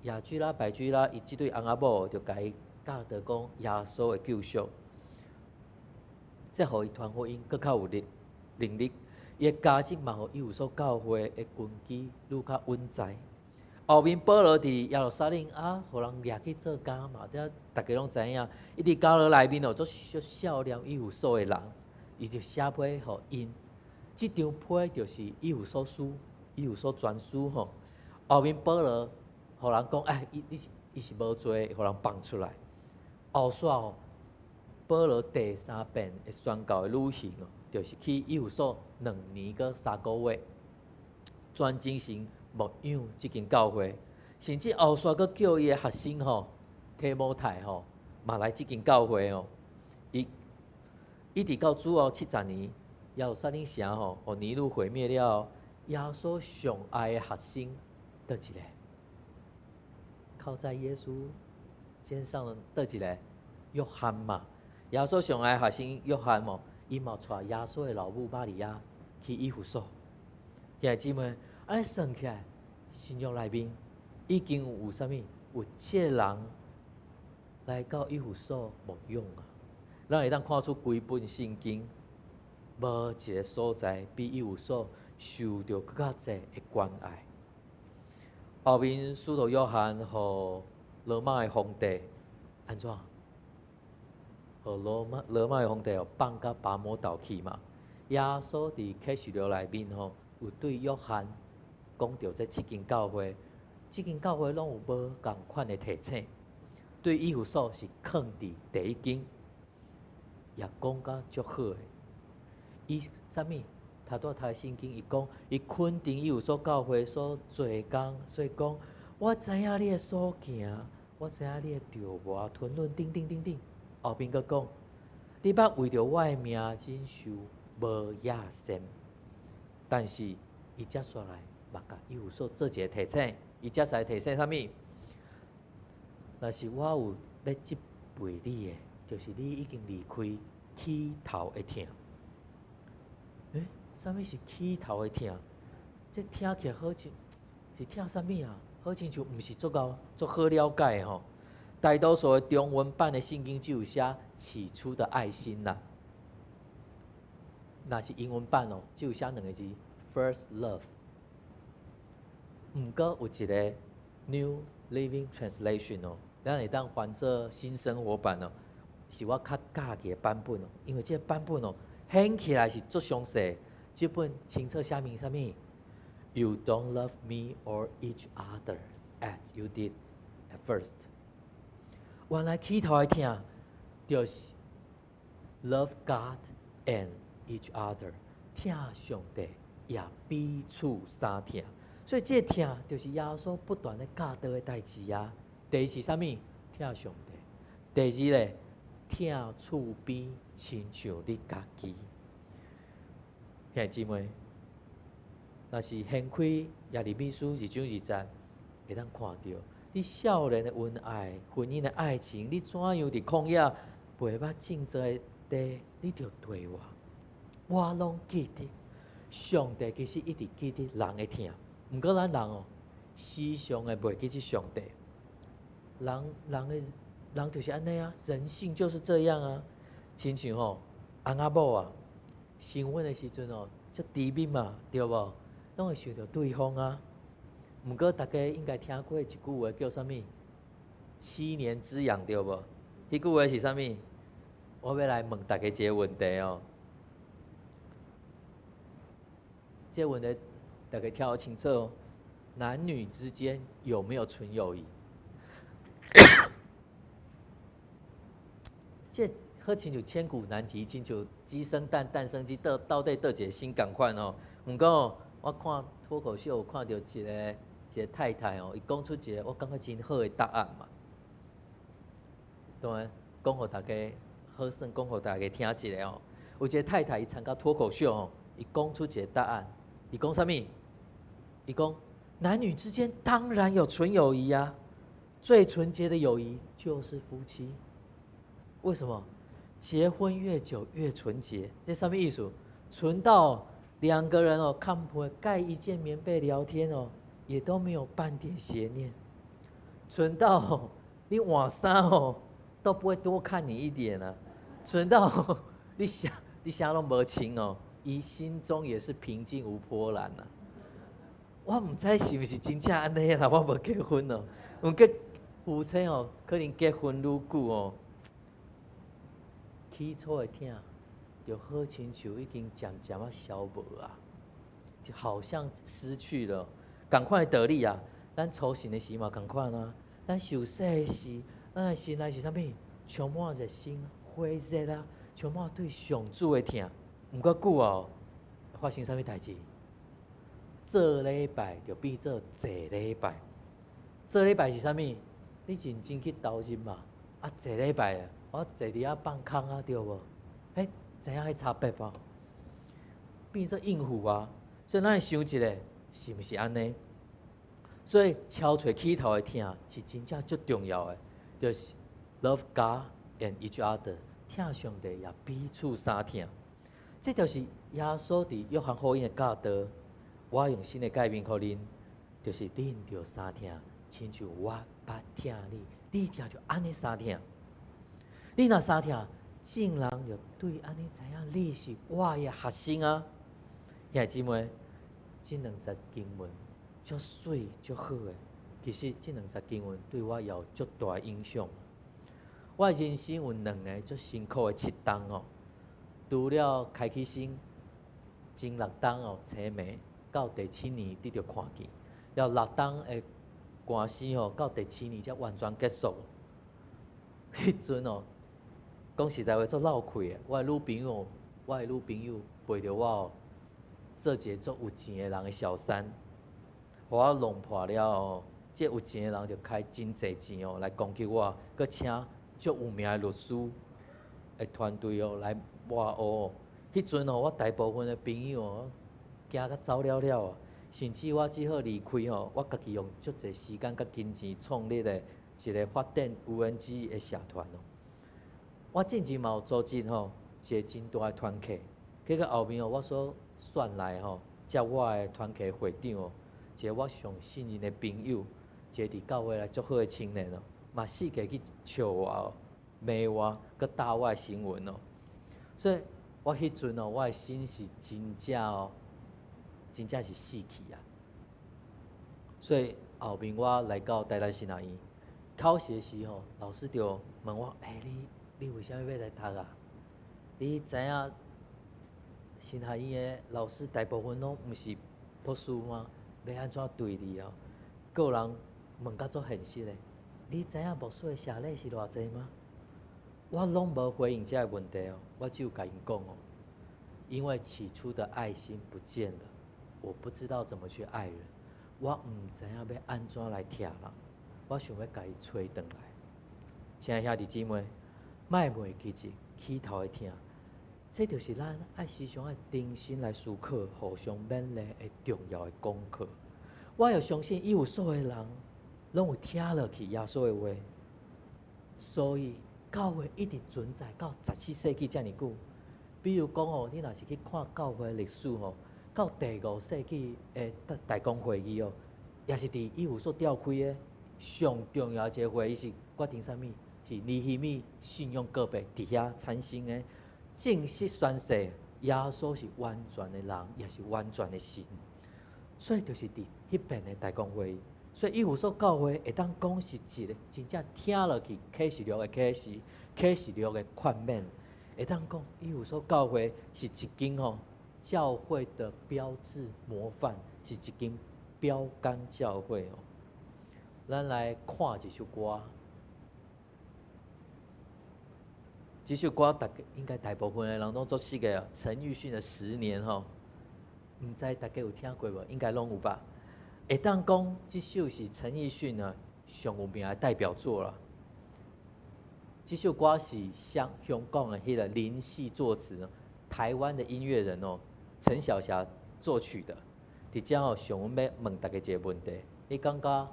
亞居拉、百基拉伊這對翁仔某就共伊教導講耶穌的救贖，這予伊傳福音閣較有力能力。伊的加入嘛，予以弗所教會的根基愈較穩在。後面保羅佇耶路撒冷啊，予人掠去做監嘛，這大家攏知影。伊佇監牢內面哦，足足少念以弗所的人，伊就寫批予𪜶。這張批就是以弗所書、以弗所全書吼。後面保羅予人講，哎，伊伊是伊是無罪，予人放出來。後續吼，保羅第三遍的宣教的旅行哦，就是去以弗所2年閣3個月，全精神牧養這間教會，甚至後續閣叫伊的學生吼提摩太吼，嘛來這間教會哦。伊一直到主後70年，耶路撒冷城吼，予尼祿毀滅了，耶穌上愛的學生佗一个？靠在耶穌肩上的佗一个？約翰嘛。耶穌上愛學生約翰嘛，伊嘛帶耶穌的老母瑪利亞去以弗所。兄弟姊妹，按呢算起來，新約內面已經有啥物？有七个人來到以弗所牧養啊！咱會當看出規本聖經，無一个所在比以弗所受著閣較濟的關愛。後面使徒約翰予羅馬的皇帝按怎？予羅馬的皇帝哦放到拔摩島去嘛？耶穌佇啟示錄內面吼，有對約翰講著這七間教會，七間教會攏有無仝款的提醒。對以弗所是囥佇第一間，也講甲足好的。伊啥物？頭拄仔讀聖經，伊講伊肯定以弗所教會所做工，所以講我知影你的所行，我知影你的著磨、吞忍，等等等等。後邊閣講，你捌為著我的名忍受無野心，但是伊接煞來嘛共以弗所做一个提醒，伊接煞來提醒啥物？若是我有欲責備你的，就是你已經離開起頭的疼。欸，啥物是起頭的疼？這聽起來好像是疼啥物啊？好親像毋是足夠足好了解的吼。大多數的中文版的聖經只有寫起初的愛心啦。若是英文版哦，只有寫兩個字 first love。毋過有一个 New Living Translation 哦，咱會當翻做新生活版哦，是我較佮意的版本哦，因為這個版本哦，顯起來是足詳細。這本清楚寫明啥物？You don't love me or each other as you did at first。原來起頭的疼，就是 love God and each other，疼上帝也彼此相疼。所以這個疼就是耶穌不斷咧教導的代誌啊。第一是啥物？疼上帝。第二咧，疼厝邊親像你家己。兄弟姊妹，若是掀開耶利米書二章二節，會當看著你少年的恩愛、婚姻的愛情，你怎樣佇曠野袂捌種植的地，你著綴我，我攏記得。上帝其實一直記得人的疼，毋過咱人哦，時常會袂記得上帝。人就是按呢啊，人性就是這樣啊。親像吼，翁仔某啊，新婚的時陣哦，足甜蜜嘛，對無？攏會想著對方啊。毋過大家應該聽過一句話叫啥物？七年之癢，對無？彼句話是啥物？我欲來問大家一个問題哦。這個問題大家聽好清楚哦。男女之間有沒有純友誼？這好親像千古難題，親像雞生蛋，蛋生雞，到底佗一个先仝款哦。毋過我看脫口秀有看著一个太太哦，伊講出一個我感覺真好的答案嘛。當然講予大家好算講予大家聽一下哦。有一個太太伊參加脫口秀哦，伊講出一個答案，伊講啥物？伊講男女之間當然有純友誼啊，最純潔的友誼就是夫妻。為什麼？結婚越久越純潔，這啥物意思？純到兩個人哦，看破蓋一件棉被聊天哦，也都沒有半點邪念。純到你換衫哦，都不會多看你一點啊。純到你啥攏無穿哦，伊心中也是平靜無波瀾啊。我毋知是毋是真正按呢啦，我無結婚哦。毋過夫妻哦，可能結婚愈久哦，起初的疼，就好親像已經漸漸仔消無啊，就好像失去了。仝款的道理啊，咱初信的時嘛仝款啊，咱受洗的時，咱的心內是啥物？充滿熱心、火熱啊，充滿對上主的疼。毋過久哦，發生啥物代誌？做禮拜就變做坐禮拜。做禮拜是啥物？你認真去投入嘛。啊，坐禮拜啊，我坐佇遐放空啊，對無？欸，知影彼差別無？變做應付啊！所以咱會想一下，是毋是按呢？所以敲揣起頭的疼是真正足重要的，就是 love God and each other，疼上帝也彼此相疼。這就是耶穌佇約翰福音的教導。我用新的誡命予恁，就是恁著相疼，親像我捌疼你，你也著按呢相疼。你若相疼，眾人就對按呢知影你是我的學生啊。兄弟姊妹，這兩節經文足媠足好的，其實這兩節經文對我也有足大的影響。我人生有兩个足辛苦的7冬哦，除了開啟先前6冬哦，青暝到第七年得著看見，了6冬的寒死吼，到第七年才完全結束。彼陣哦，講實在話足落氣的，我的女朋友背著我哦，做一个足有錢的人的小三，予我弄破了後，這有錢的人就開真濟錢哦來攻擊我，閣請足有名的律師的團隊哦來抹烏。彼陣哦，我大部分的朋友哦，驚甲走了了啊，甚至我只好離開吼，我家己用足濟時間佮金錢創立的一個發展無人機的社團哦。我進前嘛有組織吼一個真大的團契，結果後面哦，我所選來吼接我的團契會長哦，一個我上信任的朋友，一個佇教會內足好的青年哦，嘛四界去笑我哦、罵我，閣打我的新聞哦。所以我彼陣哦，我的心是真正哦，真正是死去啊。所以後面我來到台南神學院考試的時候，老師就問我：欸，你為啥物欲來讀啊？你知影神學院的老師大部分攏毋是博士嗎？欲按怎對你哦？閣有人問甲足現實的，你知影牧師的謝禮是偌濟嗎？我攏無回應這个問題哦，我只有共𪜶講哦，因為起初的愛心不見了，我不知道怎麼去愛人，我毋知影欲按怎來疼人，我想欲共伊揣轉來。親愛兄弟姊妹，莫袂記一起頭的疼，這就是咱愛時常愛重新來思考、互相勉勵的重要的功課。我也相信以弗所的人攏有聽落去耶穌的話，所以教會一直存在到14世紀遮爾久。比如講哦，你若是去看教會歷史吼，到第五世紀的大公會議哦，也是佇以弗所召開的上重要一個會議是決定啥物？是尼希米信仰告白佇遐產生的，正式宣誓耶穌是完全的人，也是完全的神。所以就是佇彼邊的大公會議，所以以弗所教會會當講是一個真正聽落去啟示錄的啟示，啟示錄的勸勉，會當講以弗所教會是一間吼教會的標誌模範，是一間標杆教會哦。咱來看一首歌，這首歌大家應該大部分的人攏足熟的，陳奕迅的《十年》吼，毋知大家有聽過無？應該攏有吧？會當講這首是陳奕迅呢上有名的代表作啦。這首歌是香港的彼个林夕作詞，台灣的音樂人哦，陳小霞作曲的。佇遮吼，想阮欲問大家一个問題：你感覺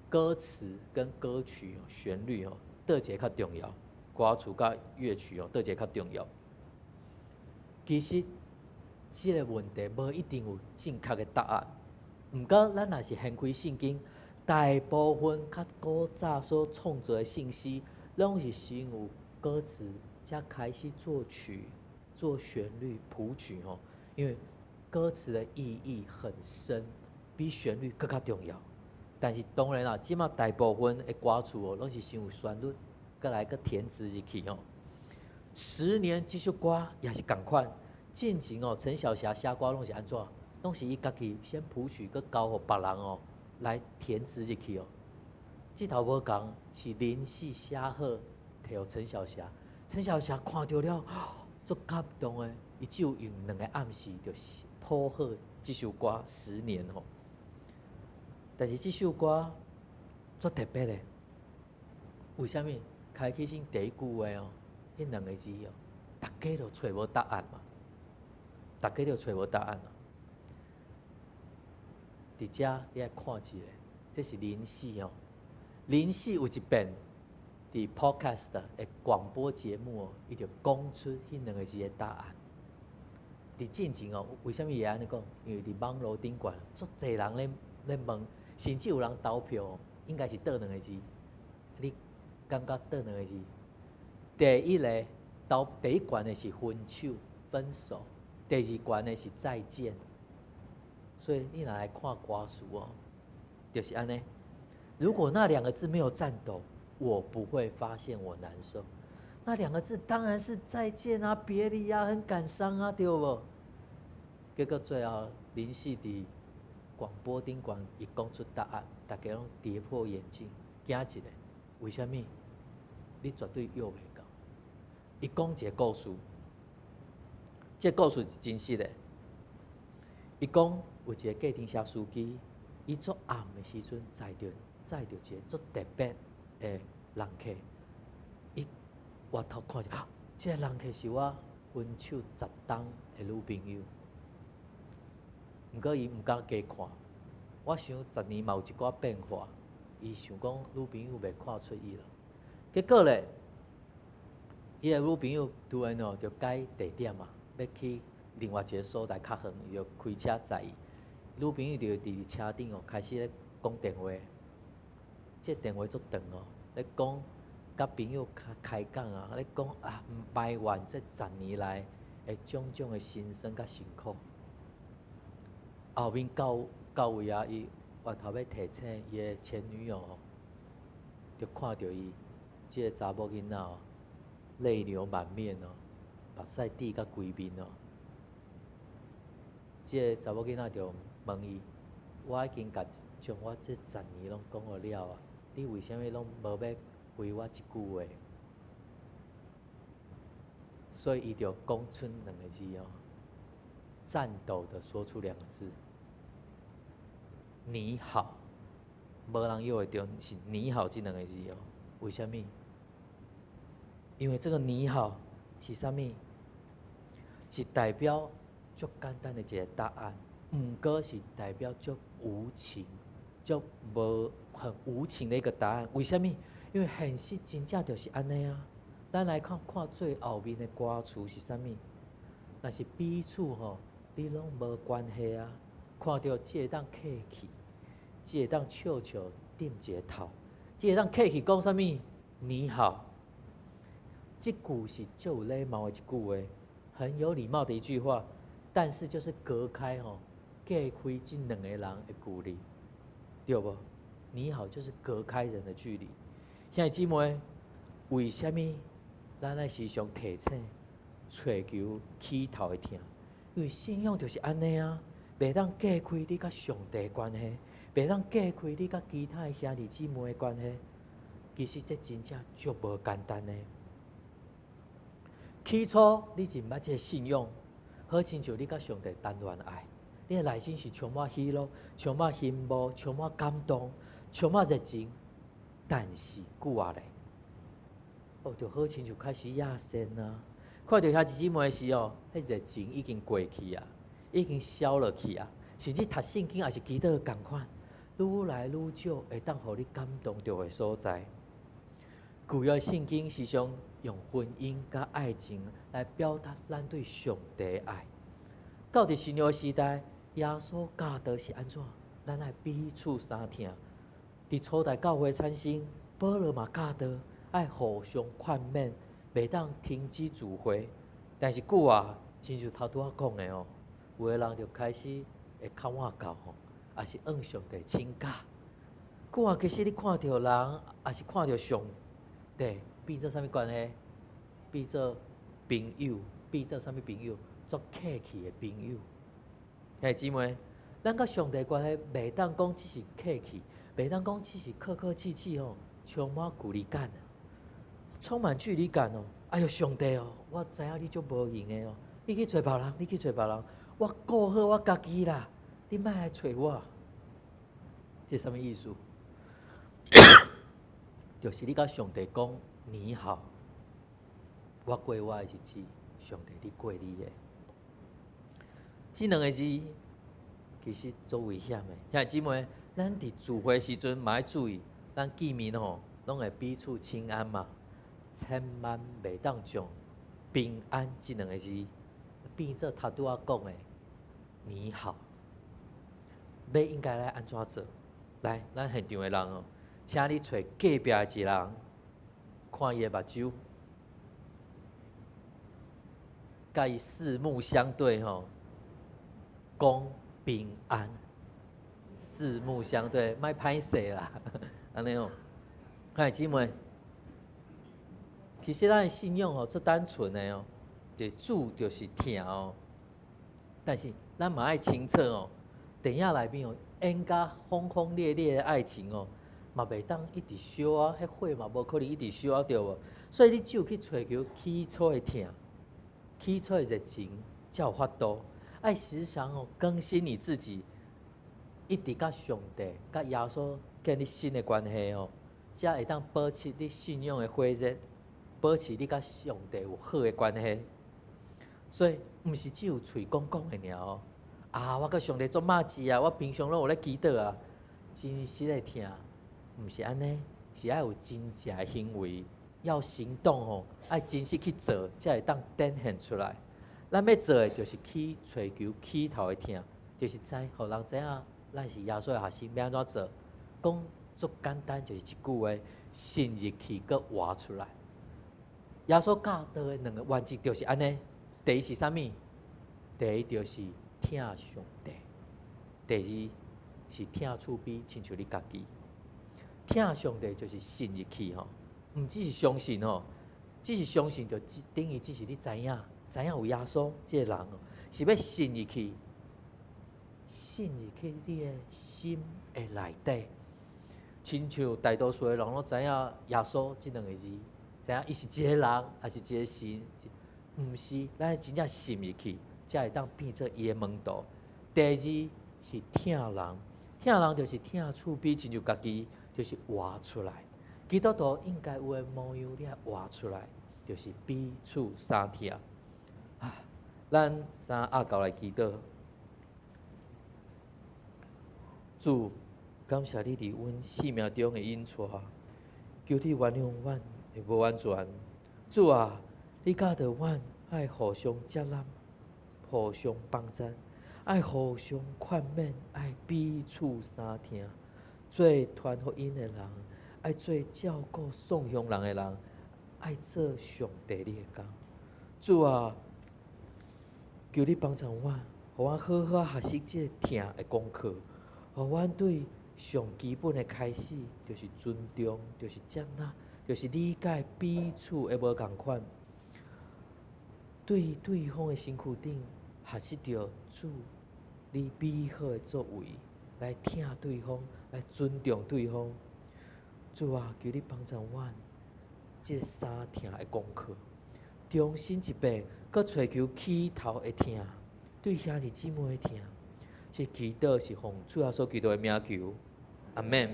歌詞跟歌曲旋律哦，佗一个較重要？歌詞佮樂曲哦，佗一个較重要？其實這个問題無一定有正確的答案。毋過，咱若是掀開聖經，大部分較古早所創作的聖詩，攏是先有歌詞，才開始作曲、做旋律、譜曲吼。因為歌詞的意義很深，比旋律閣較重要。但是當然啦，這馬大部分的歌詞哦，攏是先有旋律，閣來閣填詞入去吼。十年這首歌也是仝款，進前哦，陳小霞寫歌攏是按怎？攏是伊家己先譜曲，閣交予別人哦來填詞入去哦。這頭無仝，是林夕寫好，提予陳小霞。陳小霞看著了，足感動的，伊只有用兩個暗時就是譜好這首歌《十年》吼。但是這首歌足特別的，為啥物？開啟先第一句話哦，彼兩个字哦，逐家都揣無答案嘛，逐家都揣無答案。佇遮你愛看一下，這是林夕哦。林夕有一遍佇 podcast 的廣播節目哦，伊就講出彼兩个字的答案。佇進前哦，為啥物會按呢講？因為佇網路頂懸，足濟人咧問，甚至有人投票，應該是佗兩個字？你感覺佗兩個字？第一个投第一懸的是分手，分手；第二懸的是再見。所以你若來看歌詞哦，就是按呢。如果那兩個字沒有顫抖，我不會發現我難受。那兩個字當然是再見啊，別離啊，很感傷啊，對無？結果最後林夕佇廣播頂懸伊講出答案，逐家攏跌破眼鏡，驚一下，為啥物？你絕對約袂到。伊講一個故事，這個故事是真實的。伊講有一個計程車司機，伊做暗的時陣載著一個足特別的人客，伊回頭看著，這個人客是我分手十冬的女朋友。毋過伊毋敢加看，我想十年嘛有一寡變化，伊想講女朋友袂看出伊了。結果咧，伊的女朋友突然哦就改地點嘛，欲去另外一個所在較遠，伊就開車載伊。女朋友就佇車頂哦開始咧講電話，這個電話足長哦，咧講佮朋友開開講啊，咧講啊埋怨這十年來的種種的辛酸佮辛苦。後面到到位啊，伊回頭欲提醒伊的前女友吼，就看著伊這个查某囡仔哦，淚流滿面哦，目屎滴甲規面哦。這个查某囡仔就問伊：我已經共將我這十年攏講予了啊，你為啥物攏無欲回我一句話？所以伊就講出兩個字哦，顫抖的說出兩個字：你好。無人約會著是你好這兩個字哦。為啥物？因為這個你好是啥物？是代表足簡單的一個答案，毋過是代表足無情、足無很無情的一個答案。為啥物？因為現實真正就是按呢啊。咱來看看最後面的歌詞是啥物？若是彼此吼，你攏無關係啊。看著只會當客氣，只會當笑笑點一個頭，只會當客氣講啥物？你好。這句是足有禮貌的一句話，很有禮貌的一句話，但是就是隔開吼，隔開這兩個人的距離，對無？你好，就是隔開人的距離。兄弟姊妹，為啥物咱愛時常提醒、揣求起頭的疼？因為信仰就是按呢啊，袂當隔開你佮上帝關係，袂當隔開你佮其他的兄弟姊妹的關係。其實這真正足無簡單的。起初你真毋捌這个信仰，好親像你佮上帝談戀愛，你的內心是充滿喜樂、充滿羨慕、充滿感動、充滿熱情。但是久啊咧，哦，就好親像開始野生啊！看著兄弟姊妹的時候，彼熱情已經過去啊，已經消落去啊，甚至讀聖經也是祈禱仝款，愈來愈少會當予你感動著的所在。舊約聖經時常用婚姻佮愛情來表達咱對上帝的愛。到佇新約時代，耶穌教導是按怎？咱愛彼此相疼。佇初代教會產生，保羅嘛教導愛互相勸勉，袂當停止聚會。但是久啊，親像頭拄仔講的哦，有的人就開始會較倚教吼，抑是向上帝請假。久啊，其實你看著人，抑是看著上帝，變做啥物關係？變做朋友，變做啥物朋友？足客氣的朋友。兄弟姊妹，咱佮上帝關係袂當講只是客氣，袂當講只是客客氣氣吼，充滿距離感，充滿距離感哦。哎喲，上帝哦，我知影你足無閒的哦，你去揣別人，你去揣別人，我顧好我家己啦，你莫來揣我。這啥物意思？就是你佮上帝講你好，我過我的日子，上帝你過你的。這兩个字其實足危險的，兄弟姊妹，咱佇聚會時陣嘛愛注意，咱見面吼，攏會彼此請安嘛，千萬袂當將平安這兩个字變做頭拄仔講的你好。欲應該來按怎做？來，咱現場的人哦，請你揣隔壁的一个人，看伊的目睭，共伊四目相對吼，講平安。四目相對，莫歹勢啦，按呢哦。兄弟姊妹，其實咱的信仰吼，足單純的哦，就主就是疼哦。但是咱嘛愛清楚哦，電影內面哦，演甲轟轟烈烈的愛情哦，嘛袂當一直燒啊，彼火嘛無可能一直燒啊，對無？所以你只有去揣求起初的疼，起初的熱情，才有法度。愛時常哦更新你自己，一直佮上帝、佮耶穌建立新的關係哦，才會當保持你信仰的火熱，保持你佮上帝有好的關係。所以，毋是只有喙講講的爾哦。啊，我佮上帝做麻吉啊，我平常攏有咧祈禱啊，真實的疼，毋是按呢，是愛有真正的行為，要行動哦，愛真實去做，才會當展現出來。咱欲做的，就是去揣求起頭的疼，就是知，予人知影咱是耶穌的學生，欲按怎做？講足簡單，就是一句話：信入去，閣活出來。耶穌教導的兩个原則就是按呢。第一是啥物？第一就是疼上帝，第二是疼厝邊，親像你家己。疼上帝就是信入去吼，毋只是相信吼，只是相信就等於只是你知影，知影有耶穌這个人哦，是欲信入去，信入去你的心的內底。親像大多數的人攏知影耶穌這兩个字，知影伊是一个人，抑是一个神？毋是，咱真正信入去，才會當變做伊的門徒。第二是疼人，疼人就是疼厝邊，親像家己，就是活出來。基督徒應該有的模樣，你愛活出來，就是彼此相疼。啊，咱三阿九來祈禱。主，感謝你佇阮生命中的引帶，求你原諒阮的無完全。主啊，你教導阮愛互相接納、互相幫贊、愛互相勸勉、愛彼此相疼，做傳福音的人，愛做照顧喪鄉人的人，愛做上帝你的工。主啊，求你幫助阮，予阮好好學習這个疼的功課，予阮對上基本的開始，就是尊重，就是接納，就是理解彼此的無仝款。對對方的身軀頂學習著主你美好的作為，來疼對方，來尊重對方。主啊，求你幫助阮這三疼的功課，重新一遍，閣揣求起頭的疼，對兄弟姊妹的疼。這祈禱是奉主耶穌基督的名求，阿們。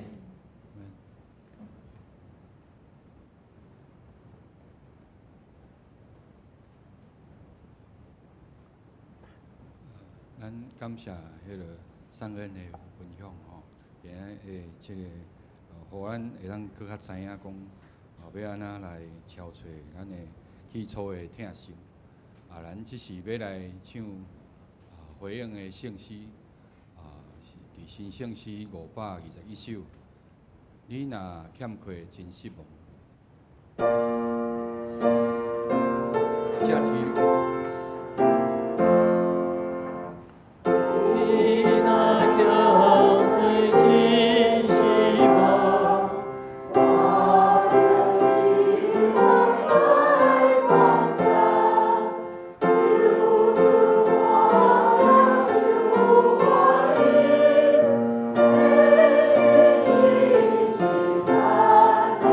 咱感謝彼个送恩的分享吼，今仔的這个，予咱會當閣較知影講，欲按怎來敲揣咱的起初的疼心。啊，咱這是欲來唱回應的聖詩，啊，是佇新聖詩521首。你若欠缺真失望。這題。你若欠缺真失望，我就是我来帮助，求主我求我你，真心是难得。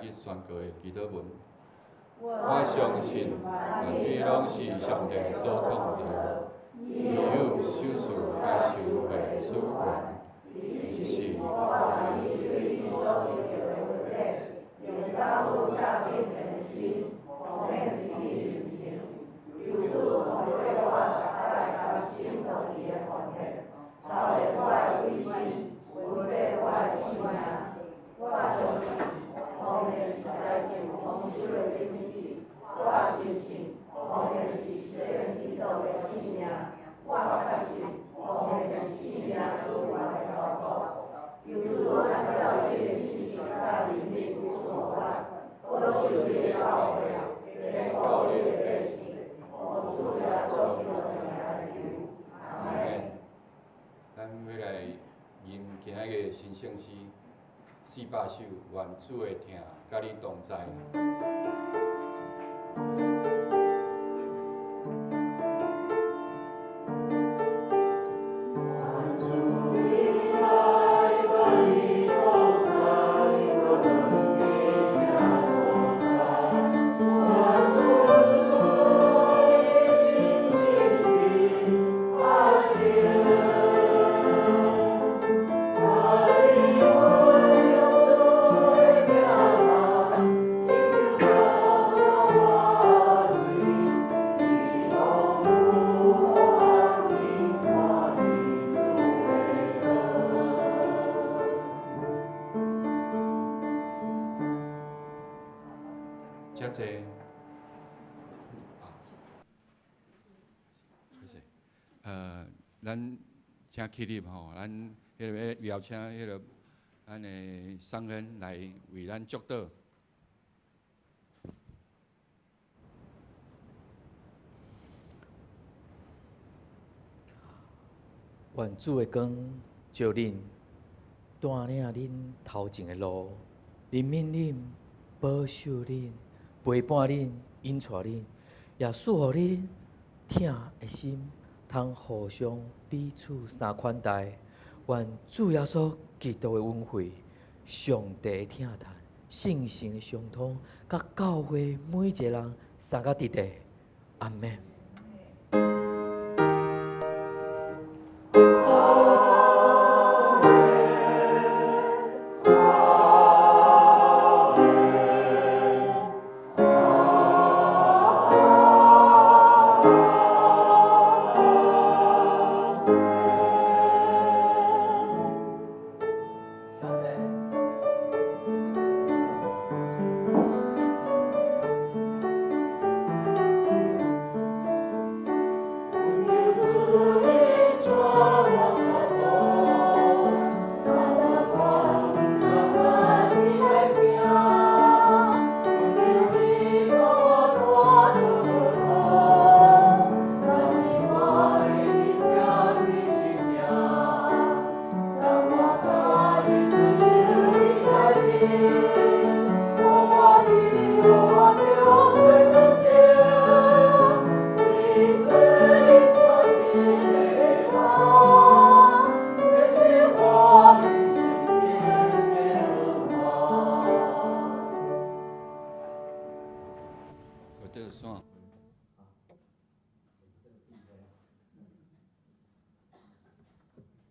日宣告的祈禱文。我相信萬物攏是上帝所創造，伊有賞賜佮收回的主權。只是我願意對你所得著的恩典，用感恩佮敬虔的心，奉獻佇你面前。求主通過我逐擺甘心樂意的奉獻，操練我的委身，溫備我的性命。我相信奉獻實在是有豐收的種子。我深信奉獻是實現基督的生命。我確信奉獻是生命資源的寶庫。求主按照伊的信實佮憐憫賜予我，保守你的教會，堅固你的百姓。奉主耶穌基督的名來求，阿門。咱欲來吟今仔日的神聖詩400首，願主的疼佮你同在。遮濟，謝謝。咱請起立吼，咱彼个邀請彼个咱的桑恩來為咱祝禱。願主的光照恁，帶領恁頭前的路，憐憫恁，保守恁，陪伴恁，引帶恁，也賜予恁疼的心，通互相彼此相款待。願主耶穌基督的恩惠、上帝的疼疼、聖神的相通，佮教會每一个人三個弟弟，阿們。我得算。